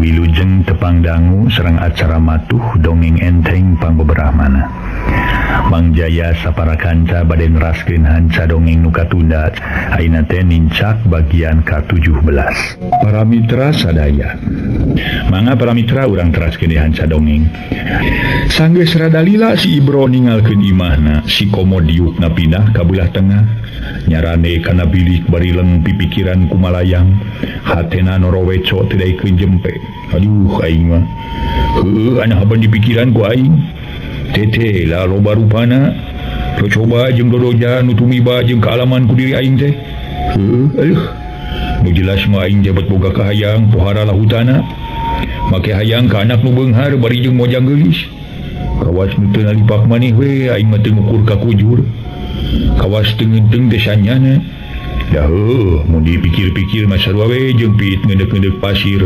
Wilujeng tepang dangu sareng acara matuh dongeng enteng pangbeberahmana. Mang Jaya sapara kanca bade neraskeun hanca dongeng nu katunda ayeuna teh nincak bagian ka-17. Para mitra sadaya. Mangga para mitra urang teraskeun di hanca dongeng. Sanggeus rada lila si Ibro ningalkeun imahna, si Komo diukna pindah ka belah tengah. Nyarane kana bilik bari leng pipikiran kumalayang, hatena noroweco teu daekeun jempe. Aduh aing mah. Heueuh anu haban dipikiran ku aing. Tete lah loba rupana. Coba jeung dodoja nu tumiba jeung kaalaman ku diri aing teh. Heueuh aduh. Nu jelas mah aing jabat boga kahayang pohara lahutana. Make hayang ka anak nu beunghar bari jeung mojang geulis. Kawas nu teu nalipak maneh we aing mah teu ngukur ka kujur. Kawas teu ngeunteung teh sanyana. Dah heueuh mun dipikir-pikir mah sarua we jeung piit ngeundek-ngeundek pasir,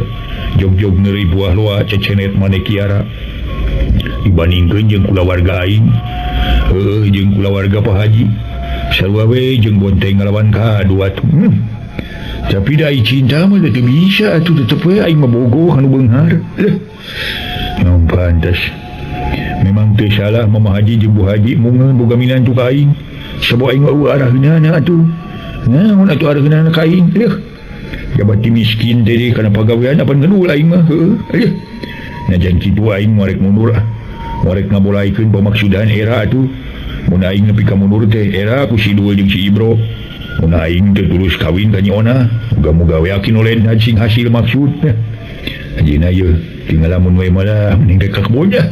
jog-jog neuri buah loa cecenet maneh kiara. Dibandingkeun jeung kulawarga aing, heueuh jeung kulawarga Pak Haji, sarua we jeung bonteng ngalawan kadua tuh. Tapi da cinta mah teu bisa atuh tetep we aing mah bogoh anu beunghar. Leuh. Pantas. Memang teu salah Mama Haji jeung Bu Haji mungeun boga minantu ka aing. Sabab aing mah eueuh araheunana atuh. Naon atuh araheunana ka aing? Leuh. Jabat miskin teh kana pagawean apan ngendul aing mah heueuh. Leuh. Najan kitu aing moal rek mundur ah. Moal rek ngabolaikeun pamaksudan era atuh. Mun aing nepi ka mundur teh era ku si Dul jeung si Ibro. Mun aing teu tulus kawin ka Nyi Ona, muga-muga we yakin oleh sing hasil maksud. Ajina ieu tinggal lamun we malah mending rek ka kebon nya.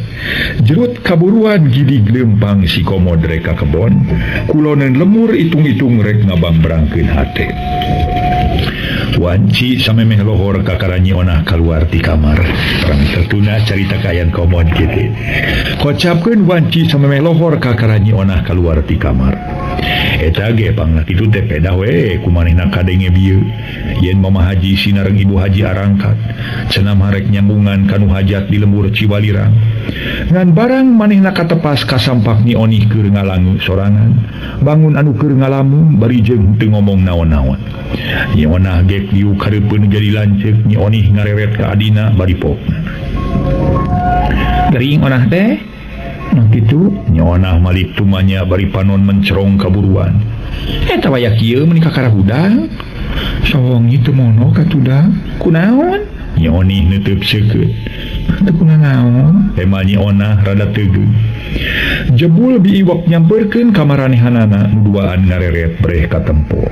Jerut kaburuan gidig lempang si Komod rek ka kebon, kuloneun lemur itung-itung rek ngabangbrangkeun hate. Wanci samemeh lohor kakara Nyi Onah kaluar ti kamar. Perang tertuna carita kaayaan Komod kitu. Kocapkeun wanci samemeh lohor kakara Nyi Onah kaluar ti kamar. Eta ge pangna kitu teh pedah we kumanehna kadenge bieu. Yen Mama Haji sinareng Ibu Haji arangkat, cenah mah rek nyambungan kanu hajat di lembur Ciwalirang. Ngan barang manehna katepas kasampak Nyi Onih keur ngalangu sorangan, bangun anu keur ngalamun bari jeung teu ngomong naon-naon. Nyi Onah gek diuk hareupeun jadi lanceuk, Nyi Onih ngareret ka adina bari pokna. Gering Onah teh? Nah kitu Nyi Onah malik tumanya bari panon mencerong kaburuan. Eta waya kieu meuni kakara hudang. Sawang itu mono katudang. Kunaon? Nyi Onih neuteub seukeut. Teu kunanaon? Tema Nyi Onah rada tegeung. Jebul biiwak nyamperkeun ka maranehanana nu duaan ngareret breh katempo.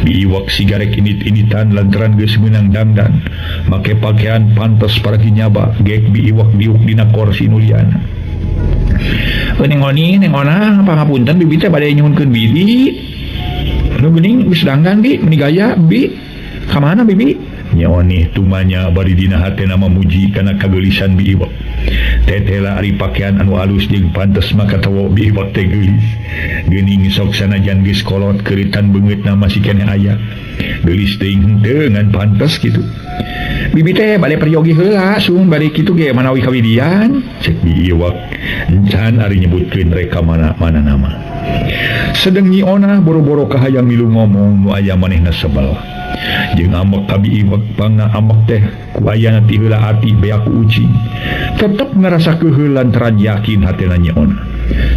Biiwak sigarek init-initan lantaran geus meunang dangdan. Make pakaian pantes paragi nyaba, gek biiwak diuk dina korsi nu liana. Neng Oni, Neng Onah, pangapunten bibi teh bade nyuhunkeun bibi. Nu geuning geus dangdan bi, meuni gaya bi. Ka mana bibi? Nyi Onih tumanya bari dina hatena mamuji kana kageulisan biiwak. Tetela ari pakaian anu alus jeung pantes mah katawa biiwak teh geulis. Geuning sok sanajan geus kolot keuritan beungeutna masih keneh aya. Geulis teuing henteu ngan pantes kitu. Bibi teh bade peryogi heula sun bade kitu ge manawi kawidian. Cek biiwak encan ari nyebutkeun rek ka mana-mana nama. Sedeng Nyi Onah boro-boro kahayang milu ngomong nu aya manehna sebel. Jeung ambek ka biiwak pangna ambek teh ku ayana ti heula ati beak ku ucing. Tetep ngarasa keuheul lantaran yakin hatena Nyi Onah.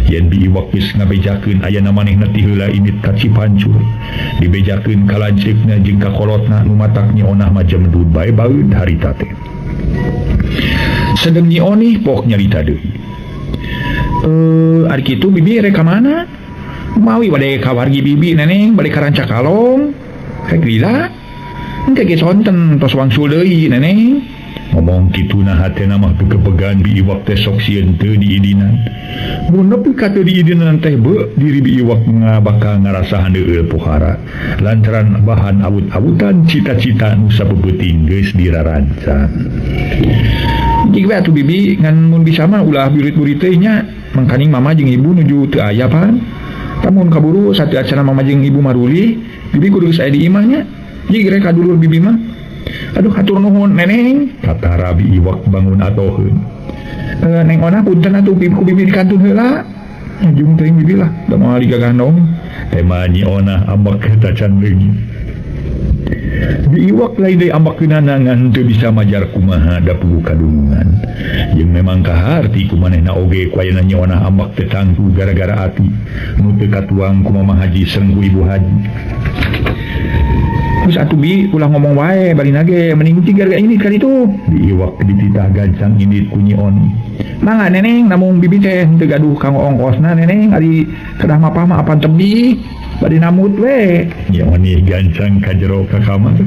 Yen biiwak geus ngabejakeun ayana manehna ti heula indit ka Cipancur. Dibejakeun ka lanceukna jeung ka kolotna nu matak Nyi Onah mah jemdud bae baeud harita teh. Sedeng Nyi Onih pok nyarita deui. Ari kitu bibi rek ka mana? Mawi bade ka wargi bibi neneng bade ka Rancakalong. Rek lila? Engke ge sonten tos wangsul deui neneng. Ngomong kituna hatena mah gegebegan biiwak teh sok sieun teu diidinan. Mun nepi ka teu diidinan teh beu diri biiwak bakal ngarasa handeueul pohara lantaran bahan awut-awutan cita-cita nu sapeupeting geus dirarancang. Jig we atuh bibi ngan mun bisa mah ulah burit-burit teh nya, mangkaning mama jeung ibu nuju teu aya pan. Tamun kaburu sateu acara mama jeung ibu maruli, bibi kudu geus aya di imah nya. Jig rek ka dulur bibi mah. Aduh hatur nuhun neneng, kata Rabi Iwak bangun atoheun. Neng Onah punten atuh bibi ku bibi dikantun heula. Jung teuing bibi lah, da moal digagandong. Tema Nyi Onah ambek eta can leungit. Biiwak lain deui ambekeunana ngan teu bisa majar kumaha da puguh kadunungan. Jeung memang kaharti ku manehna oge ku ayana Nyi Onah ambek teu tangtu gara-gara ati nu teu katuang ku Mama Haji sareng ku Ibu Haji. Geus atuh bi ulah ngomong wae bari nage mending cing gara-gara ini kali itu. Biiwak dititah gancang indit ku Nyi Oni. Mangga neneng namung bibi teh teu gaduh kanggo ongkosna neneng ari kedah mapah mah apan tebih bade namut we. Nyi Oni gancang ka jero ka kamar.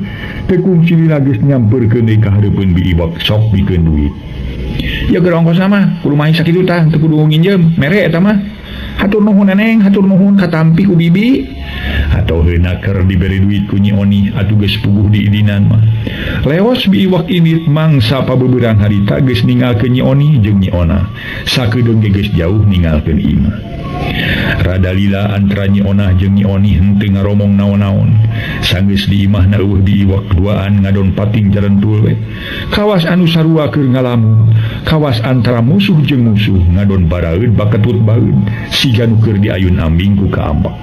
Teu kungsi lila geus nyamperkeun deui ka hareupeun Biiwak sok bikeun duit. Ya keur ongkosna mah kudu mahi sakitu tah teu kudu nginjem mere eta mah. Hatur nuhun neneng, hatur nuhun katampi ku bibi. Atau heuna keur diberi duit ku Nyi Oni atuh geus puguh diidinan mah. Leos Biiwak indit mangsa pabeberang harita geus ninggalkeun Nyi Oni jeung Nyi Ona. Sakedeung ge geus jauh ninggalkeun imah. Rada lila antara Nyi Onah jeung Nyi Oni henteu ngaromong naon-naon. Sanggeus di imahna eueuh Biiwak duaan ngadon pating jarentul we. Kawas anu sarua keur ngalamun, kawas antara musuh jeung musuh ngadon baraeud baketut baeud siga nu keur diayun ambing ku kaambak.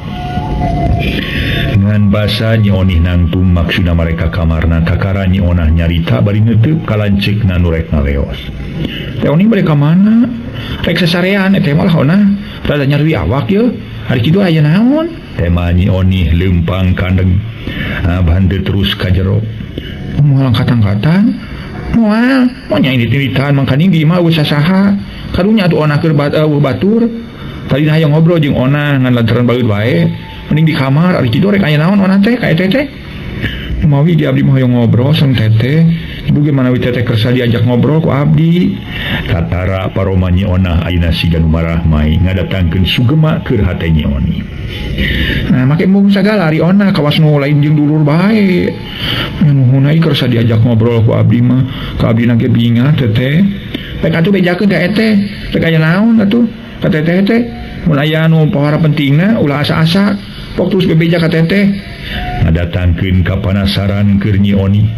Ngan basa Nyi Oni nangtung maksudna mereka kamarna kakara Nyi Onah nyarita bari neuteub ka lanceukna nu rek ngaleos. Teh Oni bade ka mana? Rek sasarean eta mah lah Onah. Rada nyarui awak ye. Hari kitu aya naon? Tema Nyi Oni leumpang kandeng. Abah henteu terus ka jero. Moal angkat-angkatan. Moal, moal nya indit-inditan mangkaning di imah eueuh sasaha. Karunya atuh Onah keur batur. Tadina hayang ngobrol jeung Onah ngan lantaran baeud wae. Mending di kamar ari kitu rek aya naon Onah teh ka eta teh. Mawi di abdi mah hayang ngobrol sareng teteh. Ibu ge manawi teteh kersa diajak ngobrol ku abdi. Katara paroma Nyi Onah ayeuna siga nu marah mai ngadatangkeun sugema keur hate Nyi Oni. Nah make embung sagala ari Onah kawas nu lain jeung dulur bae. Nuhun ai kersa diajak ngobrol ku abdi mah. Ka abdi na ge bingah teteh. Rek atuh bejakeun ka eteh. Rek aya naon atuh ka teteh teh. Mun aya nu pohara pentingna ulah asa-asa. Pok terus bebeja ka teteh. Ngadatangkeun kapanasaran keur Nyi Oni.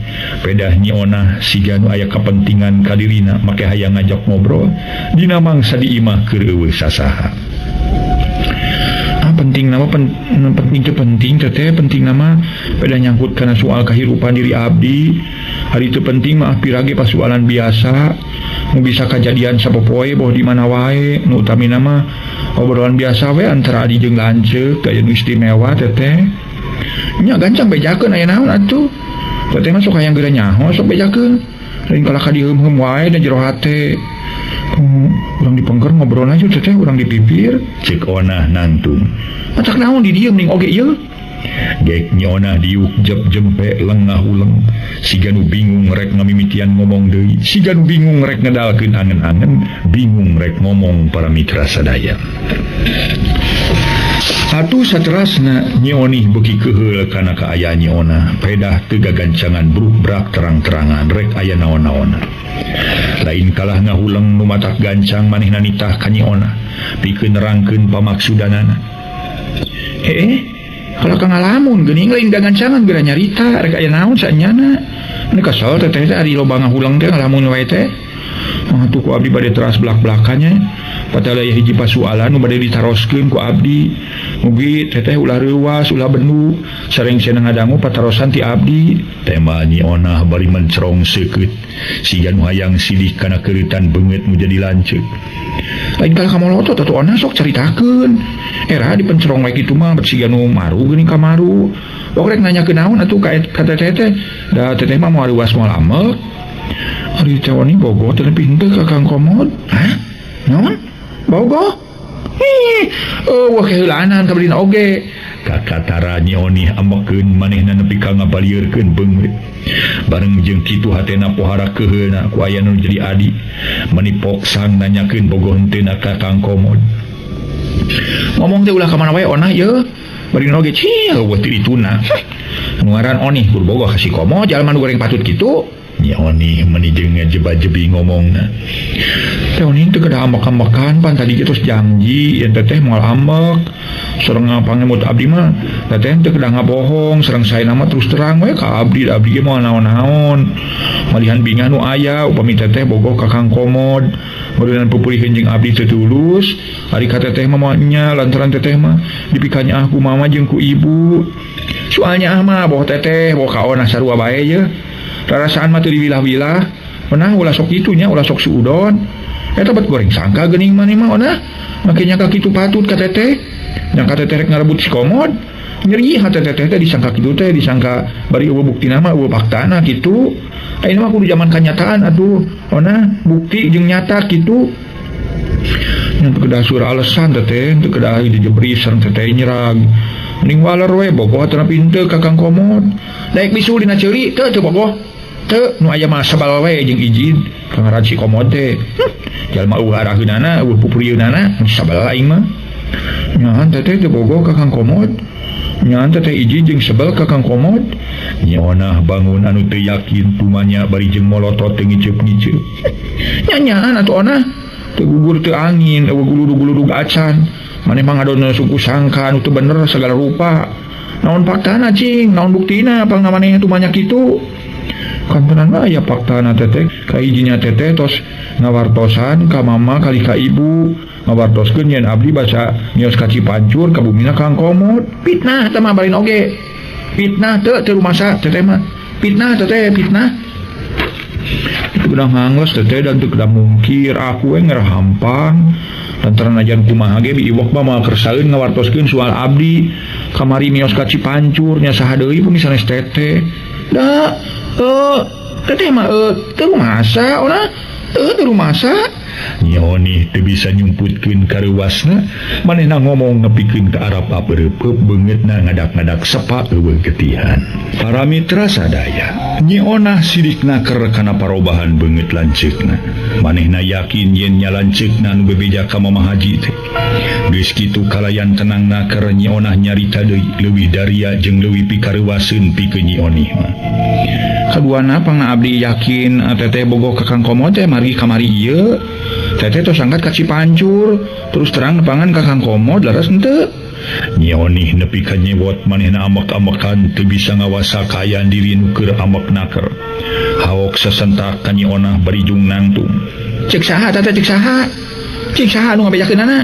Pedah Nyi Onah siga nu aya kapentingan ka dirina make hayang ngajak ngobrol dina mangsa di imah keur eueuh sasaha. Ah penting nama penting teh penting teteh penting nama pedah nyangkut kana soal kahirupan diri abdi. Hari itu penting mah pirage pasualan biasa nu bisa kajadian sapopoe boh di mana wae nu utamina mah obrolan biasa we antara adi jeung lanceuk aya nu istimewa teteh. Nya gancang bejakeun aya naon atuh. Teteh mah sok hayang geura nyaho sok bejakeun. Lain kalah ka diheum-heum wae da jero hate. Urang dipengker ngobrol aja teteh urang dipipir. Cek Onah nangtung. Matak naon di dieu mending oge ieu. Gek Nyi Onah diuk jep jempe lengah uleng. Siga nu bingung rek ngamimitian ngomong deui, siga nu bingung rek ngedalkeun angen-angen, bingung rek ngomong para mitra sadaya. Atuh saterasna Nyi Oni beuki keuheul kana kaayaan Nyi Onah, pedah teu gagancangan bruk-brak terang-terangan rek aya naon-naonna. Lain kalah ngahuleng nu matak gancang manehna nitah ka Nyi Onah, pikeun nerangkeun pamaksudanana. Kalau ka ngalamun geuning lain gagancangan geura nyarita rek aya naon saenyana. Ini kesel teteh teh ari loba ngahuleng teh ngalamun wae teh. Atuh ku abdi bade teras belak-belakannya. Padahal aya hiji pasualan nu bade ditaroskeun ku abdi. Mugi teteh ulah reuwas, ulah bendu, sareng cenah ngadangu patarosan ti abdi. Tema Nyi Onah bari mencerong seukeut. Siga nu hayang silih kana keureutan beungeut nu jadi lanceuk. Lain kalah kamolotot atuh Onah sok caritakeun. Era di pencerong wae kitu mah siga nu maru geuning ka maru. Pok rek nanyakeun naon atuh ka teteh teh. Da teteh mah moal reuwas moal amek. Ari teh Oni bogoh teh nepi henteu ka Kang Komod. Hah? Naon? Bogoh? Ih, eueuh keheulaanan kabelina oge. Kakatara Nyi Oni ambekeun manehna nepi ka ngabalieurkeun beungeut. Bareng jeung kitu hatena pohara keuheulna ku aya nu jadi adi. Manipok sang nanyakeun bogoh henteuna ka Kang Komod. Ngomong teh ulah ka mana wae Onah ye. Bari oge cih eueuh ti dituna. Nu ngaran Oni kudu bogoh ka si Komod jalma nu goreng patut kitu. Nyi Oni meni jeung ngajeba-jebi ngomongna. Teh Oni teu kedah ambek-ambekan pan tadi ge tos janji yen teteh moal ambek. Sareng pangemut abdi mah teteh teu kedah ngabohong sareng saena mah terus terang we ka abdi, abdi ge moal naon-naon. Malihan bingah nu aya upami teteh bogoh ka Kang Komod. Meureunnan pupulihkeun jeung abdi teu tulus, ari ka teteh mah moal nya lantaran teteh mah dipikanyaah ku mama jeung ku ibu. Soalnya ah mah boh teteh boh kaona sarua bae ye. Rarasaan mah teu diwilah-wilah. Menah ulah sok kitu nya, ulah sok suudon. Eta bet goreng sangka geuning maneh mah onah. Make nyangka kitu patut ka teteh. Nyangka teteh rek ngarebut si Komod. Nyeri hate teteh teh disangka kitu teh, disangka bari eueuh buktina mah eueuh faktana kitu. Ayeuna mah kudu zaman kanyataan atuh. Onah bukti jeung nyata kitu. Nya teu kedah sur alasan teteh, teu kedah dijebri sareng teteh nyerag. Mending waler we bogoh atanapi henteu ka Kang Komod. Daek bisul dina ceuli teu teu bogoh. Teu nu aya mah sabal we jeung izin ka ngaran si Komod teh. Jalma eueuh araheunana, eueuh pupurieunana, sabal aing mah. Nyahan teteh teu bogoh ka Kang Komod. Nyahan teteh izin jeung sebel ka Kang Komod. Nyi Onah bangun anu teu yakin tumanya bari jeung molotot teu ngiceup-ngiceup. Nyanyahan atuh Onah. Teu gugur teu angin, eueuh guludug-guludug acan. Maneh mah ngadon suku sangka anu teu bener segala rupa. Naon faktana cing, naon buktina pangna maneh tumanya kitu. Kantenan mah aya faktana teteh, kahijinya teteh tos ngawartosan ka mama kali ka ibu, ngawartoskeun yen abdi basa mios ka Cipancur ka bumina Kang Komod. Fitnah teh mah balin oge. Fitnah teu teu rumasa teteh mah. Fitnah teteh, fitnah. Teu kedah ngangles teteh dan teu kedah mungkir, aku we ngerahampang. Lantaran ajan kumaha ge bi iwok mah moal kersaeun ngawartoskeun soal abdi. Kamari mios ka Cipancur nya saha deui pun sanes teteh. Da teteh mah teu rumasa ona teu rumasa. Nyi Oni teu bisa nyumputkeun kareuwasna, manehna ngomong nepikeun ka Arab apeureup beungeutna ngadak-ngadak sepa eueuh getihan. Para mitra sadaya, Nyi Onah sidik naker kana parobahan beungeut lanceukna. Manehna yakin yen nya lanceukna nu bebeja ka Mama Haji teh. Geus kitu kalayan tenang naker Nyi Onah nyarita deui leuwih daria jeung leuwih pikareuwaseun pikeun Nyi Oni mah. Kaduana pangna abdi yakin teteh bogoh ka Kang Komod teh margi kamari ieu. Teteh tos angkat ka Cipancur, terus terang nepangan ka Kang Komod leres henteu. Nyi Oni nepi ka nyewot manehna ambek-ambekan teu bisa ngawasa kaayaan diri nu keur ambek naker. Haok sasentak ka Nyi Onah bari jung nangtung. Cek saha teteh, cek saha? Cek saha anu ngabejakeunana?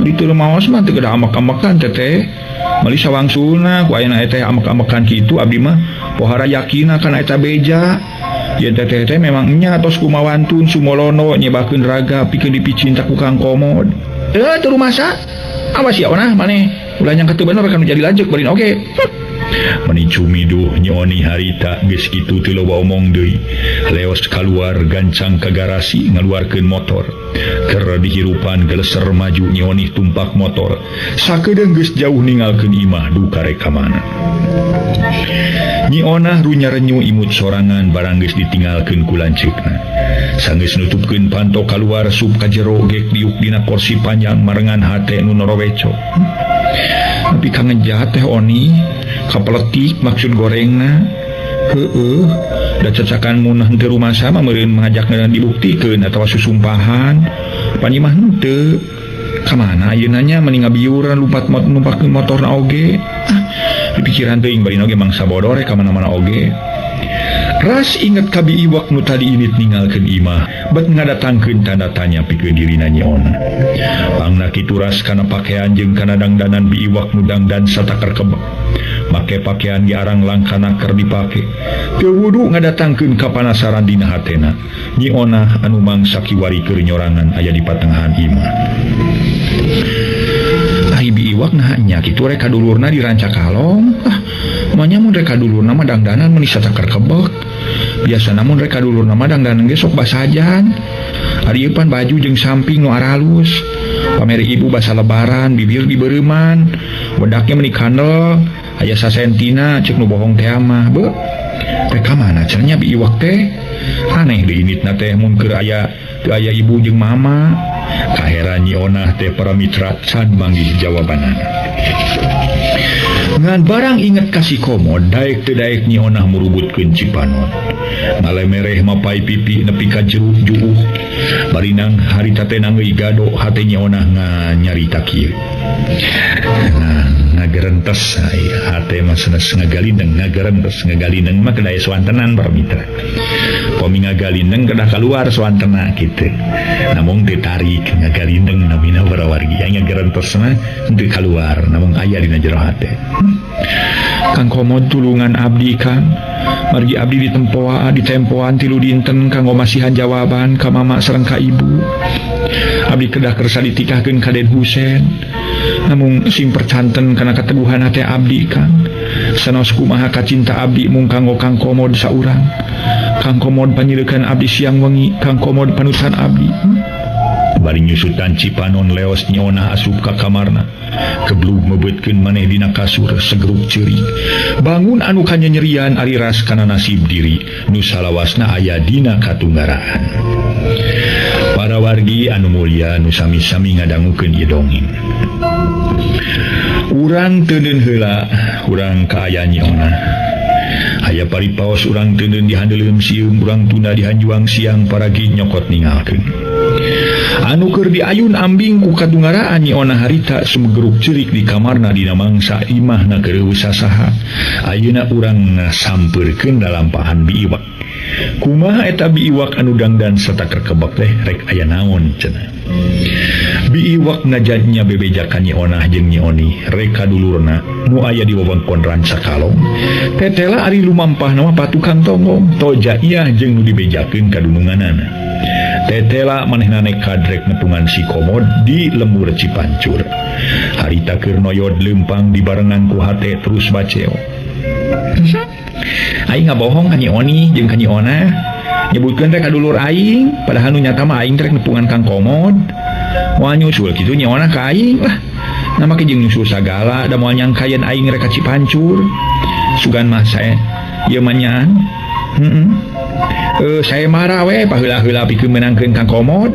Di teu maos mah teu kedah ambek-ambekan teteh. Meuli sawangsulna ku ayeuna teh ambek-ambekan kitu abdi mah pohara yakina kana eta beja. Yen teteh teh memang nya tos kumawantun sumolono nyebakeun raga pikeun dipicinta ku Kang Komod. Teu rumasa. Awas ya Onah maneh ulah nyangka teu bener kan jadi lanceuk beureun oge. Meni cumiduh Nyi Oni harita geus kitu teu loba omong deui. Leos kaluar gancang ka garasi ngaluarkeun motor. Keur dihirupan geleser maju Nyi Oni tumpak motor. Sakedeung geus jauh ninggalkeun imah duka rek ka mana. Nyi Onah runya-renyu imut sorangan barang geus ditinggalkeun ku lanceukna. Sanggeus nutupkeun panto kaluar sup ka jero gek diuk dina kursi panjang marengan hate nu noroweco. Tapi kangen jahat teh Oni, kapeletik maksud gorengna. Heueuh, da cacakan mun henteu rumasa mah meureun mengajak ngaran dibuktikeun atawa susumpahan. Pan imah henteu. Ka mana ayeuna nya meni ngabiuran lumpat numpakeun motorna oge. Ah, dipikiran teuing bari oge mangsa bodor ka mana-mana oge. Ras inget ka Bi Iwak nu tadi init ninggalkeun imah, bet ngadatangkeun tanda tanya pikeun dirina Nyi Onah. Pangna kitu ras kana pakaian jeung kana dangdanan Bi Iwak nu dangdan satakar kebek. Make pakaian ge arang langkana keur dipake. Teu wudu ngadatangkeun kapanasaran dina hatena. Nyi Onah anu mangsa kiwari keur nyorangan aya di patengahan imah. Ai Bi Iwak naha nya kitu rek kadulurna di Rancakalong. Ah, manya mun rek kadulurna mah dangdanan meuni satakar kebek. Biasa namun rek kadulurna mah dangdanan ge sok basajan. Ari ieu pan baju jeung samping nu aralus. Pameri ibu basa lebaran, bibir dibereuman, wedaknya meuni kandel, aya sasentina ceuk nu bohong teh mah. Beuh. Rek ka mana cenah nya Bi Iwak teh? Aneh deui initna teh mun keur aya teu aya ibu jeung mama. Kaheran Nyi Onah teh para mitra can manggih jawabanana. Ngan barang inget ka si Komod, daek teu daek Nyi Onah murubutkeun Cipanon. Ngalemereh mapai pipi nepi ka jeruk juuh. Barinang harita teh nangeuy gado hate Nyi Onah nganyarita kieu. Nah, ngagerentes hate mah sanes ngagalindeng, ngagerentes ngagalindeng mah kedah swantenan para mitra. Pami ngagalindeng kedah kaluar swantena kitu. Namung ditarik ngagalindeng namina para wargi. Aya ngagerentes mah henteu kaluar, namung aya dina jero hate. Kang Komod tulungan abdi Kang. Margi abdi ditempoan 3 dinten kanggo masihan jawaban ka mama sareng ka ibu. Abdi kedah kersa ditikahkeun ka Den Husen. Namung sing percanten kana kateguhan hate abdi Kang. Sanaos kumaha kacinta abdi mung kanggo Kang Komod saurang. Kang Komod panyileukan abdi siang wengi, Kang Komod panutan abdi. Bari nyusutan Cipanon leos Nyi Onah asup ka kamarna. Keblug meubeutkeun maneh dina kasur segeruk ceurik. Bangun anu kanyanyerian ari ras kana nasib diri nu salawasna aya dina katunggaraan. Para wargi anu mulya nu sami-sami ngadangukeun ieu dongeng. Urang teuneun heula, urang ka aya Nyi Onah. Aya paripaos urang teuneun dihandeuleum sieum, urang tunda dihanjuang siang paragi nyokot ningalkeun. Anu keur diayun ambing ku katunggaraan Nyi Onah harita sumegeruk ceurik di kamarna dina mangsa imahna keur sasaha. Ayeuna urang ngasampeurkeun lalampahan Bi Iwak. Kumaha eta Bi Iwak anu dangdan satakar kebek teh rek aya naon cenah. Bi Iwak ngajadnya bebejakan Nyi Onah jeung Nyi Oni rek kadulurna nu aya di wewengkon Rancakalong. Tetela ari lumampahna mah patukang tonggong toja iah jeung nu dibejakeun kadununganana. Tetela manehna nekad rek nepungan si Komod di lembur Cipancur. Harita keur noyod leumpang dibarengan ku hate terus baceo. Aing ngabohong ka Nyi Oni jeung ka Nyi Onah. Nyebutkeun teh ka dulur aing, padahal nu nyata mah aing rek nepungan Kang Komod. Moal nyusul kitu Nyi Onah ka aing lah. Nah make jeung nyusul sagala da moal nyangkayeun aing rek ka Cipancur. Sugan mah sae ieu mah nyaan. Heeh. Saya marah we paheula-heula pikeun meunangkeun Kang Komod.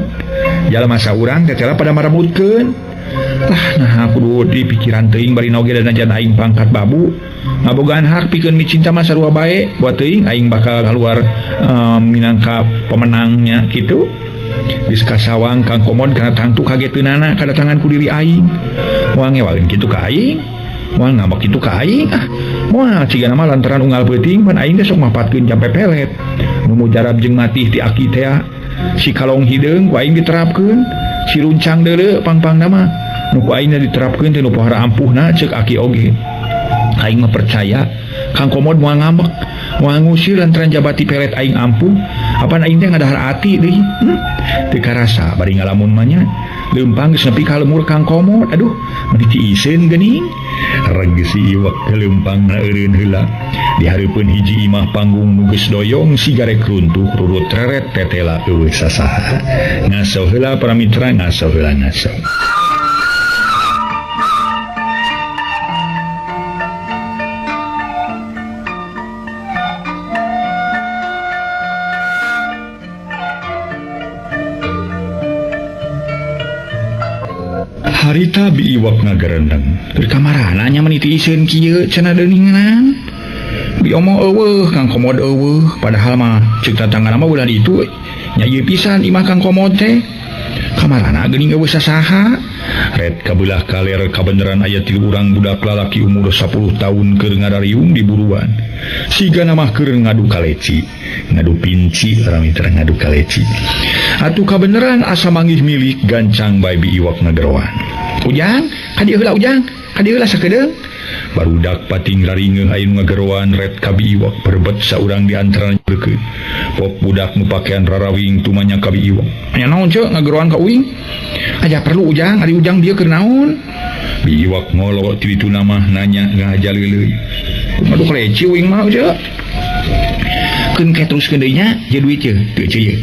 Jalma saurang tetela pada marebutkeun. Lah nah kudu dipikiran teuing bari oge danajan aing pangkat babu. Ngabogaan hak pikeun micinta mah sarua bae, buat teuing aing bakal keluar minangka pemenangnya kitu. Geus kasawang Kang Komod kana tangtu kageteunana kadatangan ku diri aing. Moal ngewalin kitu ka aing. Moal ngambek kitu ka aing. Ah, moal cigana mah lantaran unggal peuting pan aing teh sok mapatkeun jampe pelet. Nu mujarab jeung matih ti aki teh si kalong hideung ku aing diterapkeun, si runcang deuleu pangpangna mah nu ku aing diterapkeun teh nu pohara ampuhna ceuk aki oge. Aing mah percaya Kang Komod moal ngambek, moal ngusir lantaran jabati pelet aing ampuh, apan aing teh ngadahar ati deui. Teu karasa bari ngalamun mah nya. Leumpang geus nepi ka lemur Kang Komod. Aduh, meuni ciiseun geuning. Reg si Iwak leumpangna eureun heula. Di hareupeun hiji imah panggung nu geus doyong sigarek runtuh rurut reret tetela eueuh sasaha. Ngaso heula para mitra, ngaso heula ngaso. Harita Bi Iwak ngagerendeng. Keur kamarana nya meuni tiiseun kieu cenah deuningan. Bi Omo eueuh, Kang Komod eueuh, padahal mah ceuk tatangga mah ulah ditu nya ieu pisan imah Kang Komod teh. Kamarana geuning eueuh sasaha. Red kabelah kaler kabeneran aya 3 urang budak lalaki umur 10 tahun keur ngarariung di buruan. Sigana mah keur ngadu kaleci, ngadu pinci ramitra ngadu kaleci. Atuh kabeneran asa manggih milik gancang bae Bi Iwak ngageroan. Ujang, ka dieu heula Ujang, ka dieu heula sakedeung. Barudak pating raringeung aya nu ngageroan red ka Bi Iwak perebet saurang di antara leukeut. Pok budak nu pakean rarawing tumanya ka Bi Iwak. Nya naon ceu ngageroan ka uing? Aja perlu Ujang, ari Ujang dieu keur naon? Bi Iwak ngolo ti dituna mah nanya ngahaja leuleui. Kumaha kaleci uing mah ceu? Keun ke teruskeun deui nya, je duit ye, teu ceu ye.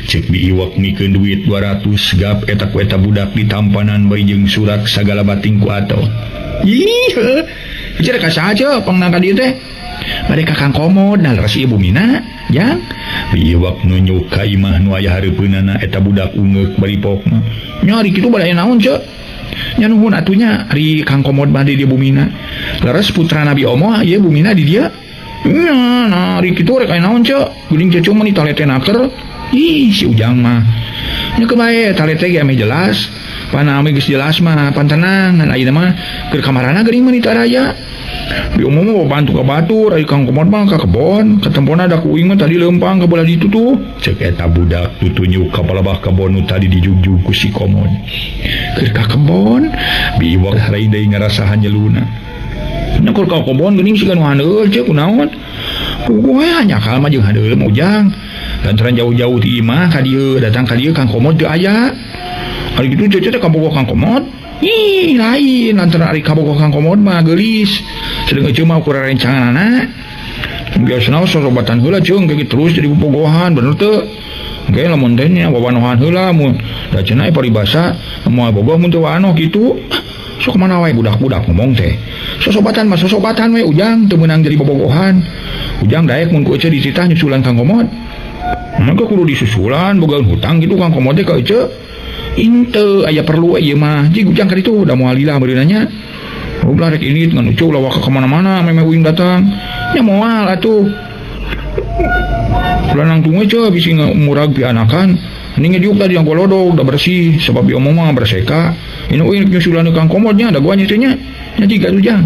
Ceuk Bi Iwak mikeun duit 200 gap eta ku eta budak ditampanan bari jeung surak sagala bating ku ato. Ih, bicara ka saha ceu pangna ka dieu teh? Bade ka Kang Komod, nah leres ieu bumina, jang. Bi Iwak nunjuk ka imah nu aya hareupeunana eta budak ungeuk bari pokna. Nya ari kitu bade aya naon ceu? Nya nuhun atuh nya ari Kang Komod mah di dieu bumina. Leres putra Nabi Omo ieu bumina di dieu. Nya nah ari kitu rek aya naon ceu? Geuning ceu mah talete naker. Ih si Ujang mah. Nya kebae talete ge ameh jelas. Pana ameh geus jelas mah pan tenang ngan ayeuna mah keur kamarana geuning mah taraya. Bi umum mah bantu ka batur ari Kang Komod mah ka kebon, katempona da ku uing mah tadi leumpang ka bola ditu tuh. Ceuk eta budak tutunjuk ka palebah kebon nu tadi dijugjug ku si Komod. Keur ka kebon, Bi Iwak harai deui ngarasa hanyeluna. Nya keur ka kebon geuning siga nu handeul ceuk kunaon. Puguh we nyakal mah jeung handeul mah Ujang. Lantaran jauh-jauh ti imah ka dieu, datang ka dieu Kang Komod teu aya. Ari kitu cece teh kabogoh Kang Komod. Ih, lain lantaran ari kabogoh Kang Komod mah geulis. Sedeng eceu mah ukur rencanganana. Biasana sorobatan heula ceung kayak terus jadi bobogohan bener teu. Engke lamun teh nya wawanohan heula mun da cenah paribasa moal bogoh mun teu wanoh kitu. Sok mana wae budak-budak ngomong teh. Sosobatan mah sosobatan we Ujang teu meunang jadi bobogohan. Ujang daek mun ku eceu dititah nyusulan Kang Komod. Mangga kudu disusulan boga hutang kitu Kang Komod teh ka eceu. Inte aya perlu ieu mah. Jig Ujang ka ditu da moal lila meureunna nya. Ulah rek ini ngan eceu ulah waka ka mana-mana meme uing datang. Nya moal atuh. Ulah nangtung we ceu bisi murag pianakan. Ini ngediuk tadi yang golodog udah bersih sebab diomong mah berseka. Ini uing nyusulan Kang Komodnya ada gua nyitunya. Nya jiga Ujang.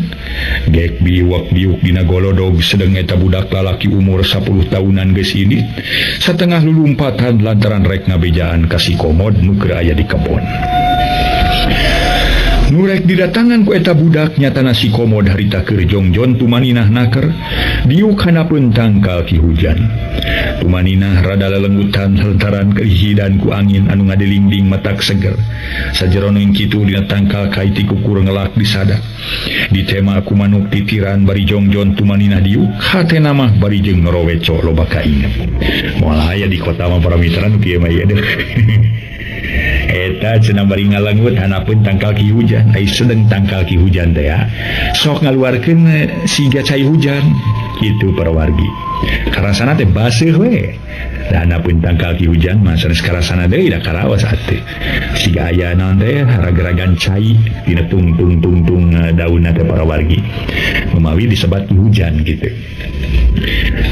Gek biwak biuk dina golodog sedeng eta budak lalaki umur 10 tahunan geus indit. Satengah lulumpatan lantaran rek ngabejaan ka si Komod nu keur aya di kebon. Nu rek didatangan ku eta budak nyatana si Komod harita keur jongjon tumaninah naker diuk hanapeun tangkal ki hujan. Tumaninah rada lelenggutan lantaran kerihidan ku angin anu ngadelingding matak seger. Sajeroning kitu dina tangkal kai ti kukur ngelak disadak. Ditema ku manuk titiran bari jongjon tumaninah diuk hatena mah bari jeung ngoroweco loba kainget. Moal aya di kota mah para mitra nu kieu mah ieu deuh. Eta cenah bari ngalengut hanapeun tangkal ki hujan, ai sedeng tangkal ki hujan teh ya. Sok ngaluarkeun siga cai hujan kitu para wargi. Karasana teh baseuh we. Da hanapeun tangkal ki hujan mah sanes karasana deui da karaos atuh. Siga aya naon teh ragaragan cai dina tungtung-tungtung daunna teh para wargi. Memawi disebat ki hujan kitu.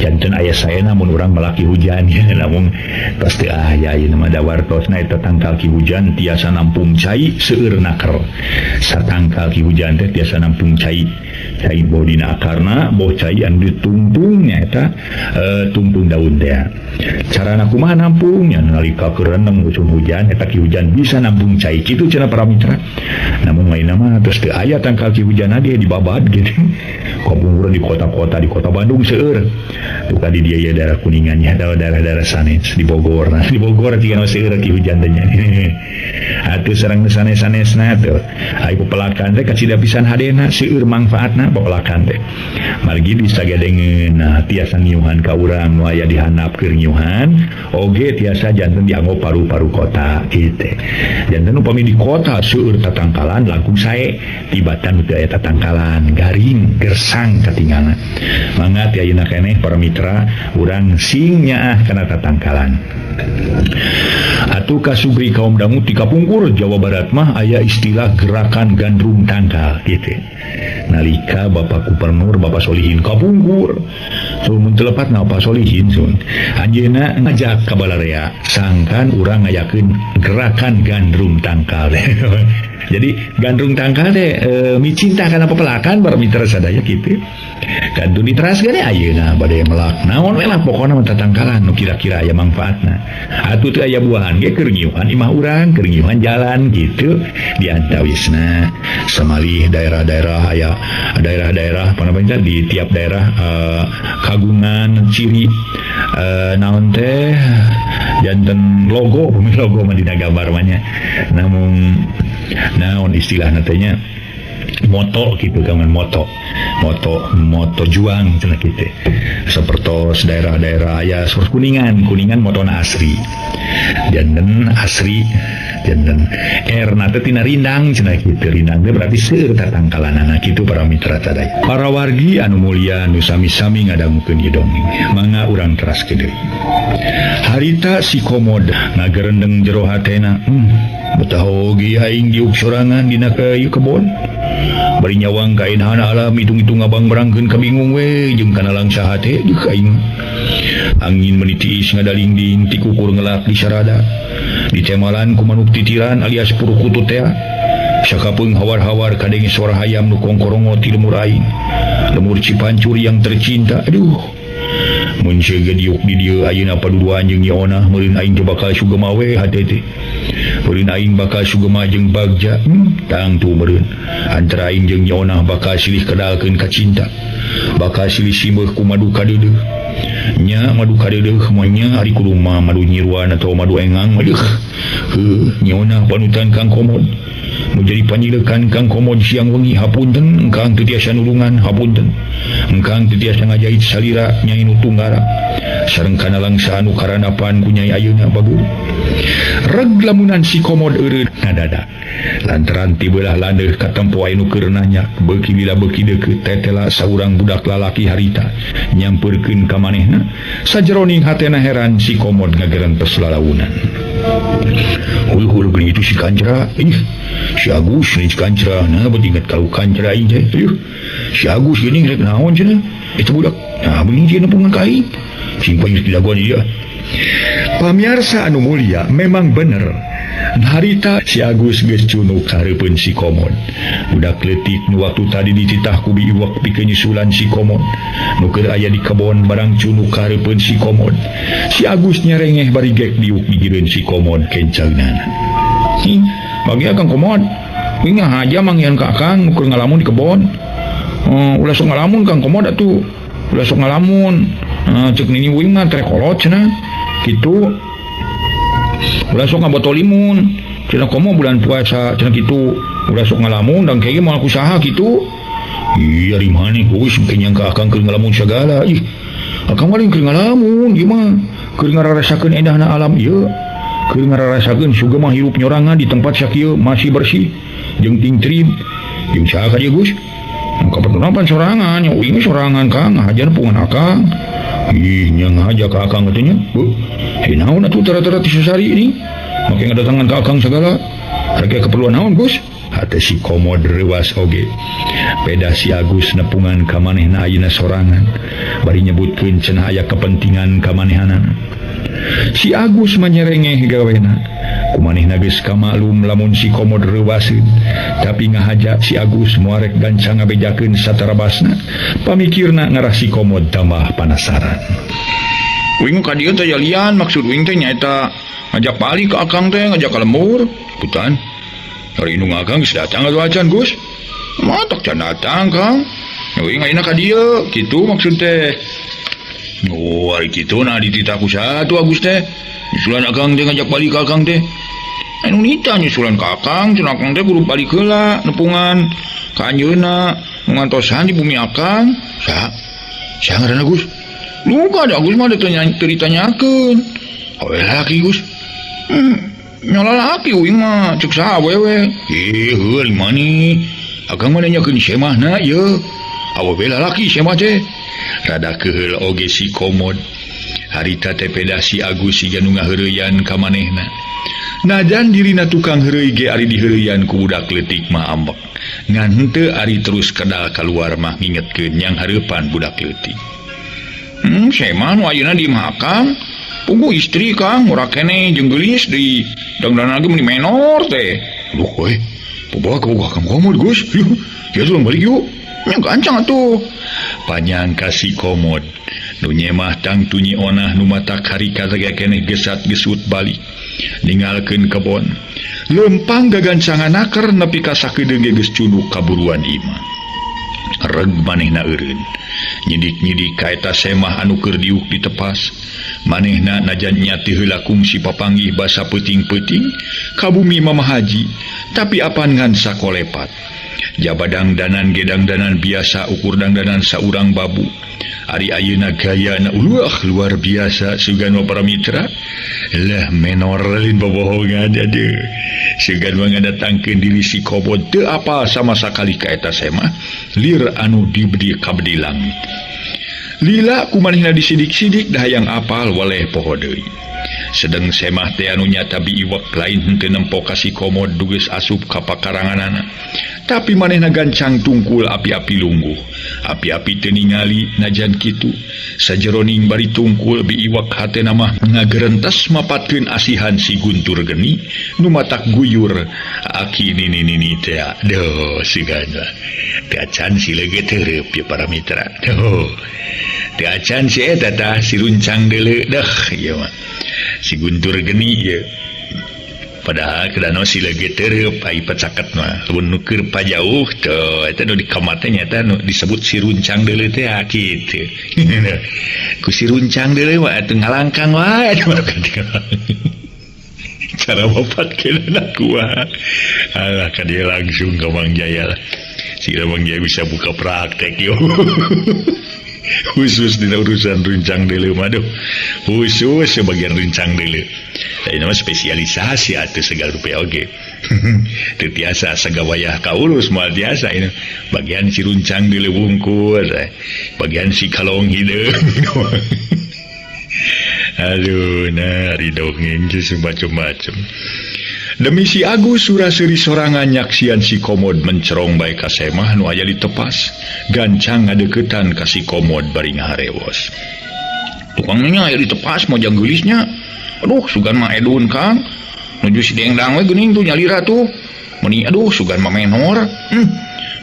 Janten aya saena mun urang melaki hujan ya namun pasti aya ieu mah dawartosna eta tangkal ki hujan tiasa nampung cai seueur naker. Satangkal ki hujan teh tiasa nampung cai. Cai boh dina akarna boh cai anu ditungtungnya eta tungtung daun teh. Carana kumaha nampungnya nalika keur reneng musim hujan eta ki hujan bisa nampung cai kitu cenah para mitra. Namun lainna mah terus teu aya tangkal ki hujan ge dibabad gitu. Kapungkur di kota-kota di kota Bandung seueur. Tuh di dia ya daerah Kuningannya atau daerah-daerah sanes di Bogor. Nah, di Bogor jika seueur ki hujan teh nya. Atuh sareng sanes-sanesna tuh. Ai pepelakan teh kacida pisan hadena seueur mangfaatna pepelakan teh. Margi disagedengeun nah tiasa ngiuhan ka urang nu aya di handap keur ngiuhan oge tiasa janten dianggo paru-paru kota kitu. Janten upami di kota seueur tatangkalan langkung sae tibatan teu aya tatangkalan garing gersang katinggalan. Mangga ti ayeuna keneh para mitra urang sing nyaah kana tatangkalan. Atuh kasubri kaum dangu ti kapungkur Jawa Barat mah aya istilah gerakan gandrung tangkal kitu. Nalika Bapak Gubernur Bapak Solihin kapungkur mun teu lepat na Bapak Solihin sun anjeunna ngajak ka balarea sangkan urang ngayakeun gerakan gandrung tangkal. Jadi gandrung tangkal teh micinta kana pepelakan para mitra sadaya kitu. Kantun diteraskeun ayeuna bade melak naon we lah pokona mah tatangkalan nu kira-kira aya mangfaatna. Atuh teu aya buahan ge keur ngiuhan imah urang, keur ngiuhan jalan gitu di antawisna. Samalih daerah-daerah aya daerah-daerah panapanya di tiap daerah kagungan ciri naon teh janten logo, logo mah dina gambar mah nya. Namun naon istilahna teh nya moto gitu kawan moto moto moto juang cenah kitu. Sapertos daerah-daerah aya seperti Kuningan, Kuningan motona asri. Janten asri janten erna teh tina rindang cenah kitu. Rindang teh berarti seueur tatangkalanana kitu para mitra sadaya. Para wargi anu mulia nu sami-sami ngadangukeun ieu dongeng. Mangga urang teraskeun deui. Harita si Komod ngagerendeng jero hatena, betah oge aing diuk sorangan dina ieu kebon. Bari nyawang kaenahan alam hitung-hitung ngabang berangkeun kabingung we jeung kana langsa hate deuk aing. Angin menitiis ngadalingding ti kukur ngelak di sarada. Ditemalan ku manuk titiran alias purukutut teh. Sakapeung hawar-hawar kadenge suara hayam nu kongkorongo ti lemur aing. Lemur Cipancur yang tercinta. Aduh. Mun seugeuh diuk di dieu ayeuna paduduan jeung Nyi Onah meureun aing teh bakal sugema we hate teh. Meureun aing bakal sugema jeung Bagja. Tangtu meureun. Antara aing jeung Nyi Onah bakal silih kedalkeun ka cinta. Bakal silih simeuh ku madu kadeudeuh. Nya madu kadeudeuh mah nya ari kudu mah madu nyiruan atawa madu engang aduh. Heuh, Nyi Onah panutan Kang Komod. Nu jadi panyilekan Kang Komod siang wengi hapunten engkang teu tiasa nulungan hapunten. Engkang teu tiasa ngajahit salira Nyai nu tunggara. Sareng kana langsa anu karanapan ku Nyai ayeuna bagus. Reg lamunan si Komod eureun ngadada. Lantaran ti beulah landeuh katempo aya nu keur nanya beuki lila beuki deukeut tetela saurang budak lalaki harita nyampeurkeun ka manehna. Sajeroning hatena heran si Komod ngagerentes lalaunan. Hul-hul geuning itu si Kancra. Ih, si Agus nih si Kancra. Nah, bet inget kalau Kancra aing teh. Aduh, si Agus geuning rek naon cenah? Eta budak. Nah, bening cenah nepungan ka aing. Sing panjang dilaguan ieu. Pamiarsa anu mulia, memang bener. Harita si Agus geus cunuk hareupeun si Komod. Budak leutik nu waktu tadi dititah ku biiwak pikeun nyusulan si Komod. Nu keur aya di kebon barang cunuk hareupeun si Komod. Si Agus nyerengeh bari gek diuk digireun si Komod kencagnana. Hi, bagi Akang Komod. Uing ngahaja manggihan ka Akang nu keur ngalamun di kebon. Ulah sok ngalamun Kang Komod atuh. Ulah sok ngalamun. Ceuk nini uing mah tere kolot cenah. Kitu. Ulah sok ngabotolimun. Cenah komo bulan puasa cenah kitu. Ulah sok ngalamun dan kayaknya moal kusaha kitu. Ih, ari maneh geus kenyang ka Akang keur ngalamun sagala. Ih, Akang mah lain keur ngalamun ieu mah. Keur ngararasakeun endahna alam ieu. Keur ngararasakeun sugema hirup nyorangan di tempat sakieu masih bersih jeung tingtrim. Jeung saha ka dieu Gus? Kapetunapan sorangan, nya uing sorangan Kang, ngahajan pungan Akang. Ih, nya ngahaja ka Akang katanya. Bu, hei naon atuh tara-tara ti sasari ini? Make ngadatangan ka Akang sagala. Rek keperluan naon, Gus? Hate si Komod reuas oge. Peda si Agus nepungan ka manehna ayeuna sorangan. Bari nyebutkeun cenah aya kepentingan ka manehanana. Si Agus manyerengeh gawena. Kumanehna geus kamaklum lamun si Komod reuwaseun. Tapi ngahaja si Agus moarek gancang ngabejakeun satarabasna. Pamikirna ngarah si Komod tambah panasaran. Uing ka dieu teh jalian maksud uing teh nyaeta ngajak balik ka Akang teh ngajak ka lembur. Putan. Ari indung Akang geus datang atuh acan Gus. Matak can datang Kang. Uing ayeuna ka dieu kitu maksud teh. Oh, ari kitu nah dititah ku satu Agus teh. Nyusulan Akang teh ngajak balik ka Akang teh. Anu nita nyusulan ka Akang, cenah Akang teh kudu balik heula nepungan ka anjeunna nu ngantosan di bumi Akang. Saha? Saha ngaranna Gus? Luka da Agus mah teu ditanyakeun. Awe lalaki Gus. Nya lalaki uing mah ceuk saha awewe. Ih, heuh mani. Akang mah nanyakeun semahna ieu. Awewe lalaki semah teh. Rada keheul oge si Komod. Harita teh peda si Agus siga nu ngaheureyan ka manehna. Najan dirina tukang heureuy ge ari diheureyan ku budak leutik mah ambek. Ngan henteu ari terus kedal kaluar mah ngingetkeun nyang hareupan budak leutik. Semah nu ayeuna di imah Akang. Puguh istri Kang murah keneh jeung geulis deui. Dangdanan lagi meni menor teh. Aduh euy. Bawa ka boga Kang Komod Gus. Yuh, ya tuh balik yuk. Nya gancang atuh. Panyangka si Komod. Nu nyemah tangtu Nyi Onah nu matak harika teh keneh gesat-gesut balik. Ninggalkeun kebon. Lempang gagancangan naker nepi ka sakedeung ge geus cunduk kaburuan imah. Reg manehna eureun. Nyidik-nyidik ka eta semah anu keur diuk ditepas. Manehna najan nya teu heula kungsi papanggih basa peuting-peuting ka bumi Mama Haji, tapi apan ngan sakolepat. Jabadang danan gedang danan biasa ukur dangdanan saurang babu. Ari ayeuna gayana luah luar biasa sugan para mitra. Lah menor lain bobohongan aduh. Sugan mah ngadatangkeun diri si Komod teu apal sama sakali ka eta semah lir anu dibedi kabedi langit. Lila kumanehna disidik-sidik dah hayang apal waleh poho deui. Sedeng semah teh anu nyata biiwak lain henteu nempo ka si Komod dugeus asup ka pakaranganana. Tapi manehna gancang tungkul api-api lungguh. Api-api teu ningali najan kitu. Sajeroning bari tungkul biiwak hatena mah ngagerentes mapatkeun asihan si Guntur Geni nu matak guyur aki nini nini teh. Duh sigana. Teu acan si leungeut heureub ya para mitra. Duh. Teu acan si eta tah si runcang deuleu dah ieu mah. Si Guntur Geni ieu. Padahal kedano si leungeut tereup ai pacaket mah lamun nu keur pajauh teu eta nu di kamar teh nyata nu disebut si runcang deuleu teh kitu. Ku si runcang deuleu mah atuh ngalangkang wae cara mapatkeun kumaha. Alah ka dieu langsung ka Mang Jaya lah. Si Mang Jaya bisa buka praktek yo. Khusus dina urusan runcang deuleu mah duh. Khusus sebagian runcang deuleu. Lain mah spesialisasi atuh segala rupa oge. Teu tiasa sagawayah kaurus moal tiasa ini. Bagian si runcang deuleu wungkul, bagian si kalong hideung. Aduh, nah ari dongeng geus macem-macem. Demi si Agus sura-seri sorangan nyaksian si Komod mencerong bae ka semah nu aya di tepas. Gancang ngadeukeutan ka si Komod bari ngaharewos. Tukangnya aya di tepas mojang geulisnya. Aduh, sugan mah edun Kang. Nuju si dengdang we geuning tuh nyalira tuh. Meuni aduh sugan mah menor.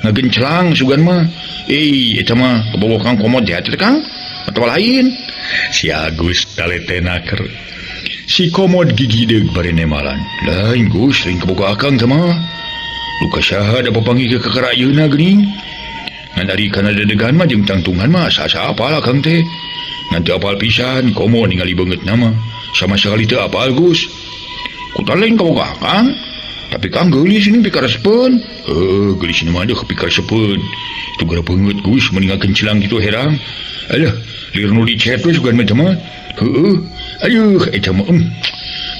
Ngagencelang sugan mah. Eta mah kabogoh Kang Komod teh atuh Kang. Atau lain. Si Agus taletenaker. Si Komod gigideug bari nemalan. Lain Gus, lain kabogoh akang teh mah. Luka saha da papanggih ke kakara ayeuna geuning. Ngan ari kana dedegan mah jeung tangtungan mah asa-asa apal akang teh. Ngan teu apal pisan, komo ningali beungeutna mah. Sama sekali teu apal Gus. Kuta lain kabogoh akang. Tapi Kang geulis ini pikaresepeun. Heuh, geulis ini mah deuh pikaresepeun. Itu gara beungeut Gus meninggalkeun celang kitu herang. Alah, lir nu dicet we sugan mah teh mah. Heueuh. Aduh, eta mah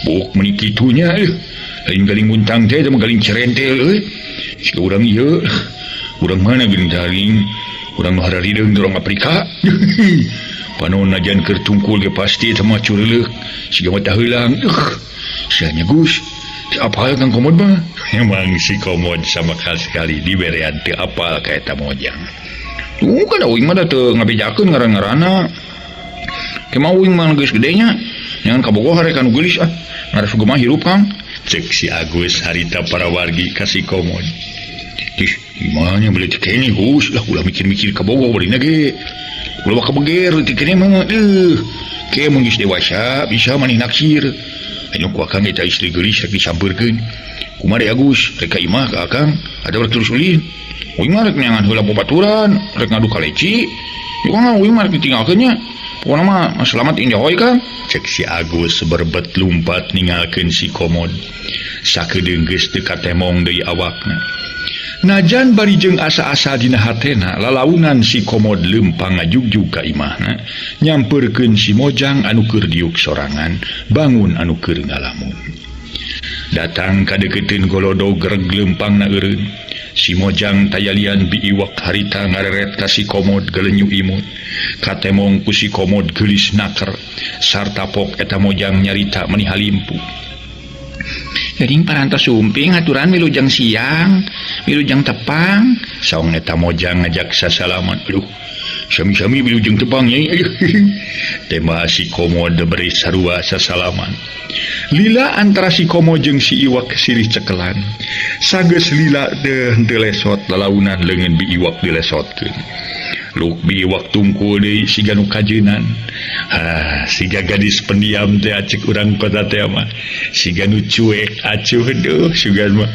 buuk meuni kitu nya aduh. Lain galing muntang teh mah galing cerentel euy. Siga urang ieu. Urang mana geuning taring? Urang nu hararideung dorong Afrika. Panon najan keur tungkul ge pasti eta mah cureuleuh. Siga mah taheulang. Sia nya Gus. Teu apal Kang Komod mah. Emang si Komod sama sekali diberean teu apal ka eta mojang. Tuh kan uing mah da teu ngabejakeun ngaran-ngaranna. Kemah uing mah geus gede nya. Jangan kabogoh harek anu geulis ah. Ngaras mah hirup Kang. Cek si Agus harita para wargi ka si Komod. Ih, gimana beli tikene Gus lah ulah mikir-mikir kabogoh beli ge. Ulah kabeger tikene mah deuh. Ke mun geus dewasa bisa maneh naksir. Anu ku akang eta istri geulis rek disampeurkeun. Kumaha deui Agus, rek ka imah ka akang ada rek terus ulin. Uing mah rek neangan heula babaturan, rek ngadu ka leci. Juga uing mah rek ditinggalkeun nya. Pokona mah selamat indah Kang. Cek si Agus berbet lumpat ninggalkeun si Komod. Sakedeung geus teu katemong deui awakna. Najan bari jeung asa-asa dina hatena lalaunan si Komod leumpang ngajugjug ka imahna nyampeurkeun si Mojang anu keur diuk sorangan bangun anu keur ngalamun. Datang ka deukeuteuun golodog reg leumpangna eureun. Si Mojang tayalian biiwak harita ngareret ka si Komod gelenyu imut. Katemong ku si Komod geulis naker sarta pok eta Mojang nyarita meni halimpu. Geuning parantos sumping aturan wilujeng siang, wilujeng tepang. Saung eta Mojang ngajak sasalaman. Aduh, sami-sami wilujeng tepang nyai. Aduh. Tema si Komod beri sarua sasalaman. Lila antara si Komod jeung si Iwak silih cekelan. Sageus lila deuh henteu lesot lalaunan leungeun bi Iwak dilesotkeun. Luk bi Iwak tungkul deui siga nu kajeunan. Ah, siga gadis pendiam teh acek urang kota teh mah. Siga nu cuek acuh deuh sugan mah.